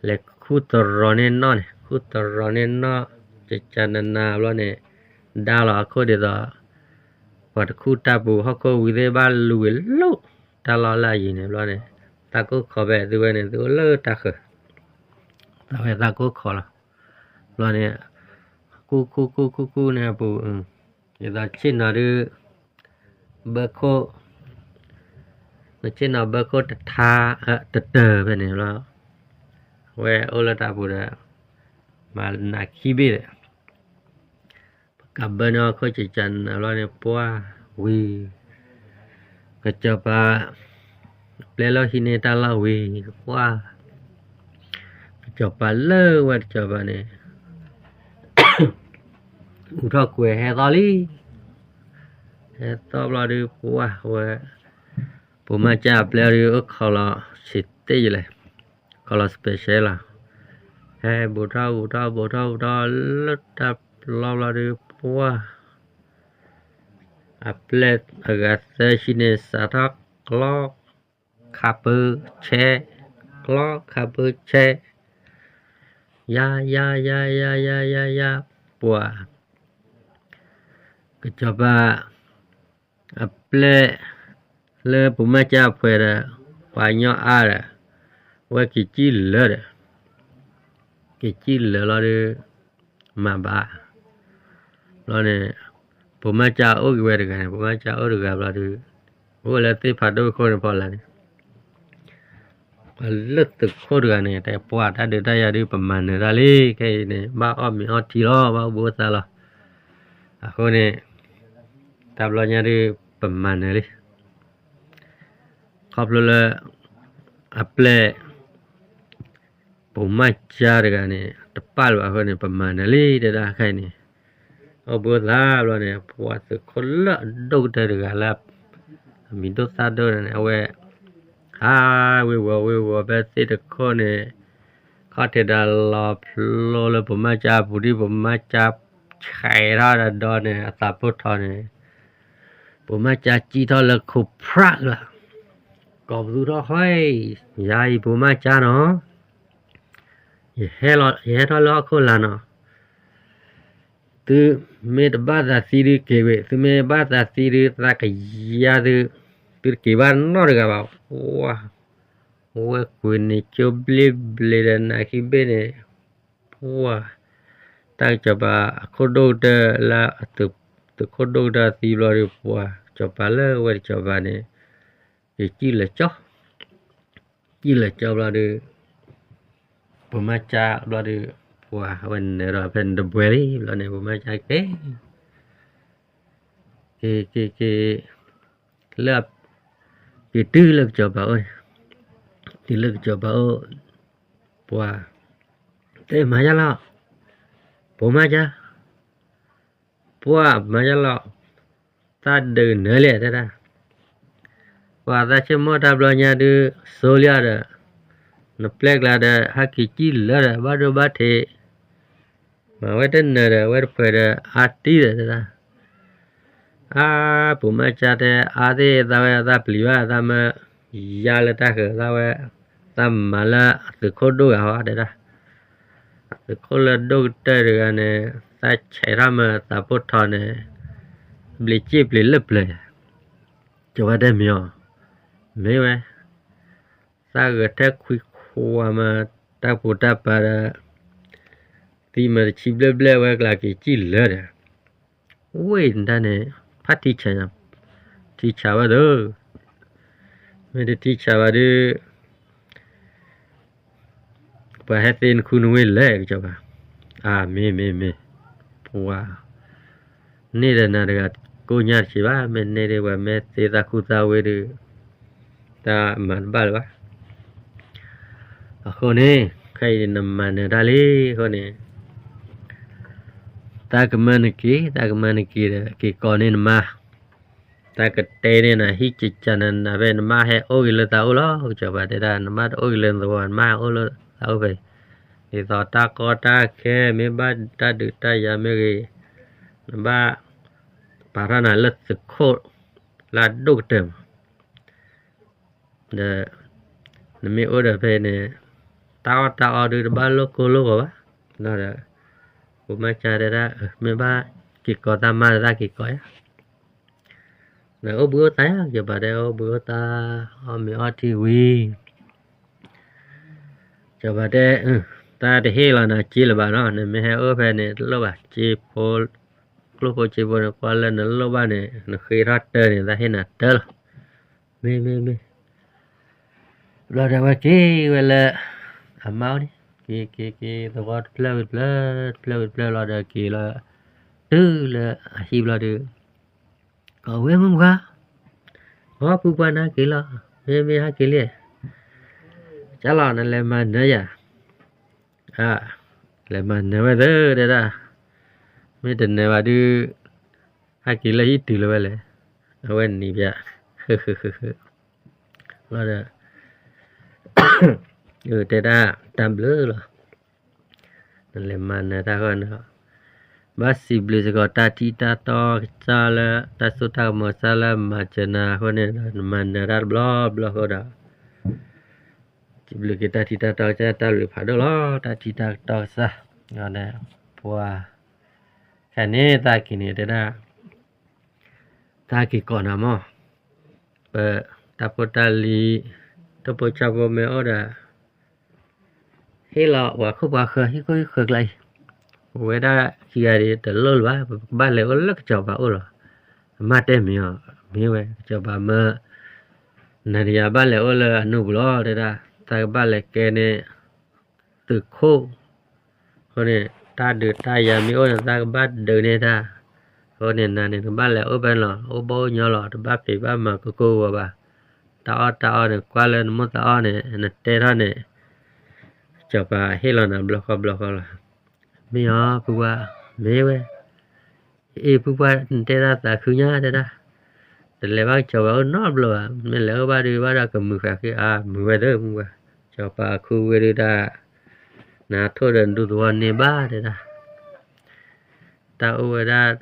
လဲၤခူၣ်သရီၤန့ၢ်နီၣ်န့ၣ် ခူၣ်သရီၤန့ၢ်နီၣ် ကကနနၤဘျီန့ၣ် ဒါလီၤအခိၣ်ဒ်သိး ပှၤတခူၣ်တၢ်ပူၤဟီၣ်ခိၣ်ဝံၤသ့ၣ်ဘၣ်လူၤဝံၤလိၣ် တၢ်လီၢ်လၢအယံၤန့ၣ်ဘျီန့ၣ် သးကိၢ်ခိးဖဲသုဝဲန့ၣ် သုအိၣ်လၢတၢ်ဃၢၤ သးဝဲသးကိၢ်ခိးလီၤ ဘျီန့ၣ် ကူကူကူကူကူန့ၣ်အပူၤ ဒ်သိးဆ့ၣ်နီၤဒုး ဘၢခိၣ် နဆ့ၣ်နီၤဘၢခိၣ်တထါ တတၢၤဖဲန့ၣ်ဘျီ အဝဲအိၣ်လၢတၢ်ပူၤဒီး မၤနးခံဘ့ၣ်ဒီး ပကးဘၢန့ၢ်အီၤခိၣ်စကနၤဘျီန့ၣ် ပှၢ်ဝံၤ ကစီၤပၤ ပျဲလီၢ်ဟံးန့ၢ်တၢ်လီၢ်ဝံၤ ပှၢ် ကစီၤပၤလၢဝဲကစီၤပၤန့ၣ် အူထီၣ်ကွဲၤဟဲသီၣ်လံ ဟဲသီၣ်ဘျီဒုး ပှၢ်ဝဲ ပိာ်မၤစၢ်အပျဲၢ်ဒုး အိၣ်ခိးလီၤဆံးတ့ၢ်ယလဲၣ် ခိးလီၤ special လီၤ ဟဲဘူးထီၣ်ဘူးထီၣ်ဘူးထီၣ်ဘူးထီၣ်လၢတၢ်ပျီဘျီဒုး ပှၢ် အပျဲၢ်အဂၤသၢဆံန့ၣ် စးထီၣ်ကျီ ခးပၢဆဲး ကျီခးပၢဆဲး ယါ ယါ ယါ ယါ ယါ ယါ ယါ ပှၤ ကစီၤပၤ အပျဲၢ် လၢပိာ်မၤစၢ်အပှဲၤဒီး ပှၤကညီအါဒီး ဝဲက့ၤစံၣ်လၢာ်ဒီး က့ၤစံၣ်လၢာ်လီၤဒီး မၤဘၣ် ဘျီန့ၣ် ပိာ်မါကၠါအိၣ်က့ၤဝဲတဂၤန့ၣ်, ပိာ်မါကၠါအိၣ်တဂၤဘျီဒီး အိၣ်လၢသ့ၣ်ဖးဒိၣ်ခိၣ်န့ၣ်ဖီလာ်န့ၣ် ပှၤလၢသုးခိၣ်တဂၤန့ၣ် တဲပှၤတၢ်ဒုးတၢ်ယၤဒုး ပမၤနၢၤတၢ်လံ, ခဲအံၤန့ၣ် ဘၣ်အီၣ်မ့ၤအီထံလီၤ, ဘၣ်အိၣ်ဘှံးအိၣ်သါလီၤ. အဃိန့ၣ် တၢ်ဘျီညါဒုး ပမၤနၢၤလံ. ခီဖျိလၢ အပျဲၢ် ပိာ်မါကၠါတဂၤန့ၣ် တပာ်လၢၤဘၣ်အဃိန့ၣ် ပမၤနၢၤလံ တဲဒၣ်ခဲအံၤန့ၣ်, အိၣ်ဘှံးအိၣ်သါဘျီန့ၣ် ပှၤသုးခိၣ်လၢအဒိၣ်ကတၢၢ်တဂၤလၢ အမံၤဒိၣ်သၣ်ဒိၣ်န့ၣ် အဝဲ ဟးဝ့ၤဝီၤဝ့ၤဝီၤဖဲသ့ၣ်တခိၣ်န့ၣ်, ခီၣ်ထံးဒီးလီၤဖျိလၢပိာ်မါကၠါအပူၤဒ် ပိာ်မါကၠါဆဲးထီၣ်ဒီးဒီန့ၣ် အသးပိၢ်ထီၣ်န့ၣ် ပိာ်မါကၠါစံၣ်ထီၣ်လၢခိၣ်ဖြၣ်ကလါ, ကိးပသူထီၣ်ဃီ, ယၤအံၤပိာ်မါကၠါနီၤ, ယဟဲထီၣ်လၢဟီၣ်ခိၣ်လာ်နီၤ, သုမ့ၢ်တဘၣ်သးသံဒုးက့ၤဝဲ, သုမ့ၢ်ဘၣ်သးသံဒုးသးကယၤသု, သုတက့ၤဘၣ်နီတဂၤဘၣ်, ဝဲ, ဝဲကွံာ်န့ၣ်ကၠိဘျ့ဘျ့ဒီးနးခံဘ့ၣ်န့ၣ်, ပှၤ, တၢ်ကစီၤပၤအခိၣ်ဒိၣ်ကတၢၢ်လၢအသုးခိၣ်ဒိၣ်ကတၢၢ်သံဘျီဒီး ပှၤကစီၤပၤလၢဝဲတကစီၤပၤန့ၣ် ကစံၣ်လၢာ်ကၠီ, စံၣ်လၢာ်ကၠီဘျီဒီး ပိာ်မါကၠါဘျီဒီး ပှၤဝဲနၢၤဒီးဖဲန့ၣ်တဘှဲလံဘျီန့ၣ် ပိာ်မါကၠါက့ၤ က့ၤက့ၤက့ၤ, လၢ, က့ၤတုၤလၢကစီၤပၤအိၣ်န့ၣ်, တုၤလၢကစီၤပၤအိၣ်, ပှၤ, တဲမၤယါလီၤ, ပိာ်မါကၠါ ပှၤမၤယါလီၤ, သးဒုးနၢၤလဲၣ်တဲဒၣ်, ပှၤသးဆၢမိၣ်တၢ်ဘျီညါဒုး စိလီၤဒီး, နပျဲကျါဒီး ဟဲက့ၤစံၣ်လၢာ်ဒီး ဘၣ်ဒိဘၣ်ထံး, မၤဝဲတနၢၤဒီး အဝဲတဖှဲးဒီး အါတံၢ်ဒီးတဲဒၣ်, အါ, ပိာ်မါကၠါတဲ အါသ့ၣ်သးဝဲသးပျံၤဘၣ် သးမၢယါလၢတၢ်ဃၢၤသးဝဲ, သးမၤလၢအသုးခိၣ်ဒိၣ်ဂၤဟီတဲဒၣ်, အသုးခိၣ်လၢဒိၣ်ကတၢၢ်တဂၤန့ၣ် သးဆဲးထီၣ်မၢသးပိၢ်ထီၣ်န့ၣ်, ဘျံးစံၣ်ပျံၤလၢပျၢၤ, ကစီၤပၤတဲမ့ၢ်အီၤ, မ့ၢ်ဝဲ, သးဂဲၤထဲခွံခွါမၢတၢ်ပူၤတၢ်ပၤဒီး, သံမၢတဆံဘျဲၣ်ဘျဲၣ်ဝဲကျါက့ၤစံၣ်လၢာ်ဒီး, ဝ့ၢ်နတၢ်န့ၣ်, ဖးထံဆး, ထံဆးဝဲဒီး, မ့ၢ်တထံဆးဘၣ်ဒီး ပှၤဟဲသ့နခူနဝ့ၢ်လဲၣ်ကစီၤပၤ, အၢ မ့ၢ်မ့ၢ်မ့ၢ်, ပှၤ, န့ၢ်ဒီးနၤတဂၤကိးညါတဆံးဘၣ် မ့ၢ်န့ၢ်ဒ်ပှၤမ့ၢ်သ့သးခူသးဝ့ၢ်ဒီး, တၢ်မၤတဘၣ်လၢၤဘၣ်, အဃိန့ၣ်, ခဲအံၤနမၤနၢၤတၢ်လံအဃိန့ၣ် သးကမၢနက့ၤ သးကမၢနက့ၤဒီး က့ၤကိးန့ၢ်နမါ, သးကတဲန့ၢ်နၤ ဟံၣ်ကကနနၤဖဲ နမါဟဲအိၣ်ဂ့ၤလၢသးအိၣ်လီၤ ကစီၤပၤတဲဒၣ် နမါတအိၣ်ဂ့ၤလၢနသဝီ နမါဟဲအိၣ်လၢသးအိၣ်ဖဲ, ဒ်သိးတၢ်ကီတၢ်ခဲ မ့ၢ်ဘၣ်တၢ်ဒုးတၢ်ယၤမ့ၢ်ဂ့ၤ, နဘၣ်ပာ်ထီၣ်နၤလၢသုးခိၣ်လၢအဒိၣ်ကတၢၢ်မး ဒီး နမ့ၢ်အိၣ်ဒီးဖဲန့ၣ် တၢ်အီၣ်တၢ်အီဒုးတဘၣ်လိၣ်ကိၢ်လိၣ်ဂီၤဘၣ်, ဒီး ပိာ်မါကၠါတဲဒၣ် မ့ၢ်ဘၣ်က့ၤကိးသးမါဒီးသးက့ၤကိးယါ, ဒီးအိၣ်ဘှံးအိၣ်သါယါ ကစီၤပၤတဲအိၣ်ဘှံးအိၣ်သါ, အီၣ်မ့ၤအီထံဝံၤ ကစီၤပၤတဲ, တၢ်တဟ့ၣ်လီၤနၤစ့လၢၤဘၣ်နီၤ, နမ့ၢ်ဟဲအိၣ်ဖဲန့ၣ်တလိၣ်ဘၣ်, စ့ဖိ, ကျိၣ်ဖိစ့ဖိန့ၣ် ကွၢ်လၢနလိၣ်ဘၣ်န့ၣ် နဃ့ထီၣ်တၢန့ၣ် သးဟ့ၣ်နၤတၢလီၤ, မ့ၢ်မ့ၢ်မ့ၢ် ဘျီဒီးဝဲက့ၤဝဲလၢ အမါအိၣ်န့ၣ်, က့ၤက့ၤက့ၤ သဝီတဖျၢၣ်ဝံၤတဖျၢၣ်, တဖျၢၣ်ဝံၤတဖျၢၣ်လီၤဒီးက့ၤလီၤ, တုၤလၢအဟံၣ်ဘျီဒီး, ကိးဝဲမုၢ်မခွါ, ဟီၣ်ဖုပှၢ်နၤက့ၤလီၤ, မ့ၢ်မ့ၢ်ဟဲက့ၤလံ, ကၢ်လီၤနလဲၤမၤနၢၤယၤ, လဲၤမၤနၢၤဝဲသၢတဲဒၣ်, မ့ၢ်တနၢၤဘၣ်ဒုး, ဟဲက့ၤလၢဟံၣ်တုၤလၢၤဝဲလဲၣ်, အဝဲနံၤဖၠး, လီၤဒီး တဲဒၣ်တၢ်ဘျုးလီၤ, နလဲၤမၤနၢၤတၢ်ဃီန့ၣ်, ဘၣ်စံးဘျုးစ့ၢ်ကီးတၢ်ထံတၢ်တီကစၢ်လၢ တၢ်စိတၢ်ကမီၤကစၢ်လၢမၤစၢၤနၤအဃိန့ၣ်ဒီး နမၤနၢၤတၢ်တဘျီဘျီဃိဒီး စံးဘျုးက့ၤတၢ်ထံတၢ်တီကစၢ် တၢ်ဘျုးဖးဒိၣ်လီၤ တၢ်ထံတၢ်တီကစၢ်, ပှၤ, ခဲန့ၣ်သးက့ၤန့ၣ်တဲဒၣ် သးက့ၤကိးနၤမး, ပတၢ်ဖိတၢ်လံၤ, တၢ်ဖိဆၣ်ဖိမ့ၢ်အိၣ်ဒီး ဟ့ၣ်လီၤပှၤခိၣ်ပှၤဃၢၤ ဟံၣ်ခိၣ်ဟံၣ်ဃၢၤကျါအံၤ, ပဝဲဒၣ်ခံဂၤဒ်တလိၣ်လၢၤဘၣ် ပကဘၣ်လဲၤအိၣ်လၢကစီၤပၤအိၣ်လီၤ. မါတဲမ့ၢ်အီၤ, မ့ၢ်ဝဲ ကစီၤပၤမၢ, နၤဒီးယၤဘၣ်လဲၤအိၣ်လၢအနူၢ်ပူၤလီၤ တဲဒၣ်, သးကဘၣ်လဲၤကဲန့ၣ် သုးခိၣ်, အဃိန့ၣ် တၢ်ဒုးတၢ်ယၤမ့ၢ်အိၣ်န့ၣ် သးကဘၣ်ဒုးန့ၢ်တၢ်, အဃိန့ၣ် နၤန့ၣ် နကဘၣ်လဲၤအိၣ်ဖဲန့ၣ်လီၤ, အိၣ်ဘီအိၣ်ညီလီၤ, တဘၣ်ဖံးဘၣ်မၤကိၢ်ကိၢ်ဂီၤဂီၤဘၣ်, တၢ်အီၣ်တၢ်အီန့ၣ် ကွၢ်လၢနမိၢ်သးအီၣ်န့ၣ် နတဲထီၣ်န့ၣ် ကစီၤပၤဟ့ၣ်လီၤနၤဘျီဃီဘျီဃီလီၤ. မ့ၢ်အီၤ ဖုပှၢ်, မ့ၢ်ဝဲ, အ့ၣ် ဖုပှၢ် နတဲတၢ်သးခုညါ တဲဒၣ်, တလဲၤဘၣ်ကစီၤပၤအိၣ်နီတဘျီဘၣ်, မ့ၢ်လဲၤအိၣ်ဘၣ်ဒုးဘၣ်ဒီးကမုာ်ဃာ်ဃ့အါ, မုာ်ဝဲသ့ၣ်မုာ်ဝဲ, ကစီၤပၤအခူဝ့ဒုးတၢ်, နထိၣ်ဒီးဒူသဝီန့ၢ်ဘၣ် တဲဒၣ် တၢ်အိၣ်ဝဲဒၣ်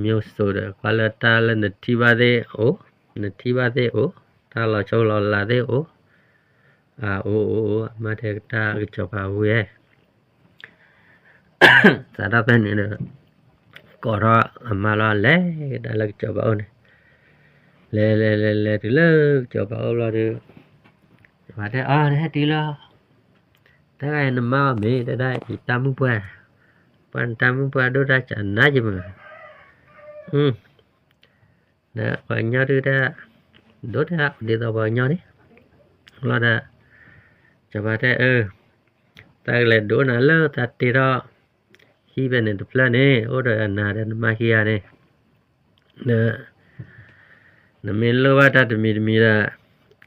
မျိုးစုံဒီး ကွၢ်လၢတၢ်လၢနထံၣ်ဘၣ်သ့ၣ်အိၣ်, နထံၣ်ဘၣ်သ့ၣ်အိၣ်, တၢ်လီၤဆီလီၤလးသ့ၣ်အိၣ်, အအိၣ်အိၣ်အိၣ် အမါတဲတၢ်ကစီၤပၤဝံၤဧၢ, စးထီၣ်ဖဲန့ၣ်ဒီး ကိးထီၣ်အမါလီၤ လဲၤကဒါလၢကစီၤပၤအိၣ်န့ၣ်, လဲၤလဲၤလဲၤလဲၤတုၤလၢကစီၤပၤအိၣ်ဘျီဒီး, ပှၤတဲအီၤ နဟဲတုၤလီၤ, တဂၤအံၤနမါအီၤမ့ၢ် တဲဒၣ် ယတၢ်မုၣ်ပှၢ်, ပှၤနတၢ်မုၣ်ပှၢ်ဒိၣ်တၢ်စးနါယမုၢ်, ဒီးပှၤကညီဒုးတၢ်, ဒိၣ်တၢ်ဒ်သိးပှၤကညီန့ၣ်, လီၤဒီး, စီၤပၤတဲအၢ, တၢ်ကလဲၤဒိၣ်နၤလၢတၢ်တ့ထီၣ်, ဟံၣ်ဖဲန့ၣ်တဖျၢၣ်န့ၣ် အိၣ်ဒီးနၤဒီးနမါခံဂၤန့ၣ်, ဒီး နမ့ၢ်လိၣ်ဘၣ်တၢ်တမံၤတမံၤဒီး,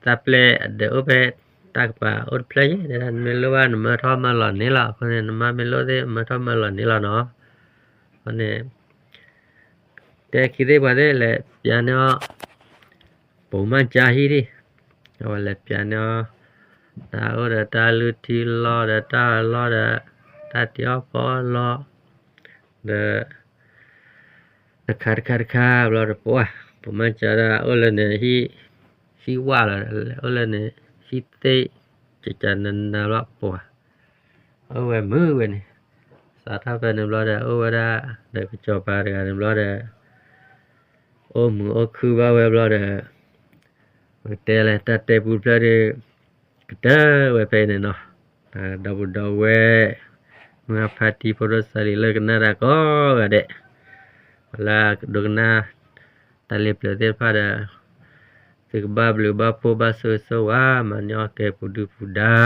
တၢ်ပျဲၢ်အဒၢးအိၣ်ဖဲတၢ်ကပၤအိၣ်တဖျၢၣ်ယဲၢ်, တဲဒၣ် နမ့ၢ်လိၣ်ဘၣ်နမၢထီၣ်မၢလီၤန့ၣ်လီၤ, အဃိန့ၣ် နမါမ့ၢ်လိၣ်သ့ၣ်မၢထီၣ်မၢလီၤန့ၣ်လီၤနီၤ, အဃိန့ၣ် တဲခံသ့ၣ်ပှၤသ့ၣ်လဲၤပျးန့ၢ်အီၤ, ပိာ်မၢ်ကၠါဟံၣ်ဒံၣ်, အဝဲလဲၤပျးန့ၢ်အီၤ, တၢ်အိၣ်ဒီးတၢ်လုၢ်ထံလီၢ်ဒီးတၢ်လီၢ်ဒီး, တၢ်တံၤအီၣ်ဖီအီၣ်လီၢ်, ဒီး တခါတခါတခါဘျီဒီးပှၤ, ပိာ်မၢ်ကၠါဒၣ်အိၣ်လၢန့ၣ်, ဟံၣ်ဝၣ်လီၤ, အိၣ်လၢန့ၣ်, ဟံၣ်သ့ၣ်, ကကနနၤဘျီပှၤ, အိၣ်ဝဲမုာ်ဝဲန့ၣ်, စးထီၣ်ဖဲန့ၣ်ဘျီဒီး အိၣ်ဝဲဒၣ်, ဒီးကစီၤပၤတဂၤန့ၣ်ဘျီဒီး, အိၣ်မုာ်အိၣ်ခုဘၣ်ဝဲဘျီဒီး, ပကတဲလဲၣ် တၢ်တဲပူတဖျၢၣ်ဒီး, ကတၢၢ်ဝဲဖဲအံၤန့ၣ်နီၤ, ဒီပုၢ်ဒီဝဲၢ်, မုၢ်ဂၢ်ဖါတံၤဖိဒိၣ်စၢလံၤလၢကနၣ်တၢ်ကိးဂၤဒဲး, လၢအကဒိကနၣ်, တၢ်လ့ပျၢၤသ့ၣ်တဖၣ်ဒီး, သုကဘၣ်ဘျုးဘၣ်ဖှိၣ်ဘၣ်ဆိၣ်ဂ့ၤဆိၣ်ဝါ မၤန့ၢ်အီၣ်ကဲပူၤဒုၣ်ပူၤဒါ,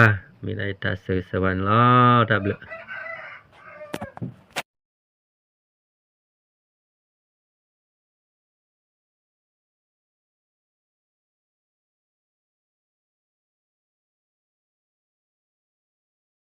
မ့ၢ်ဒၣ်ယတၢ်ဆိၣ်ဂ့ၤဆိၣ်ဝါန့ၣ်လီၤ, တၢ်ဘျုး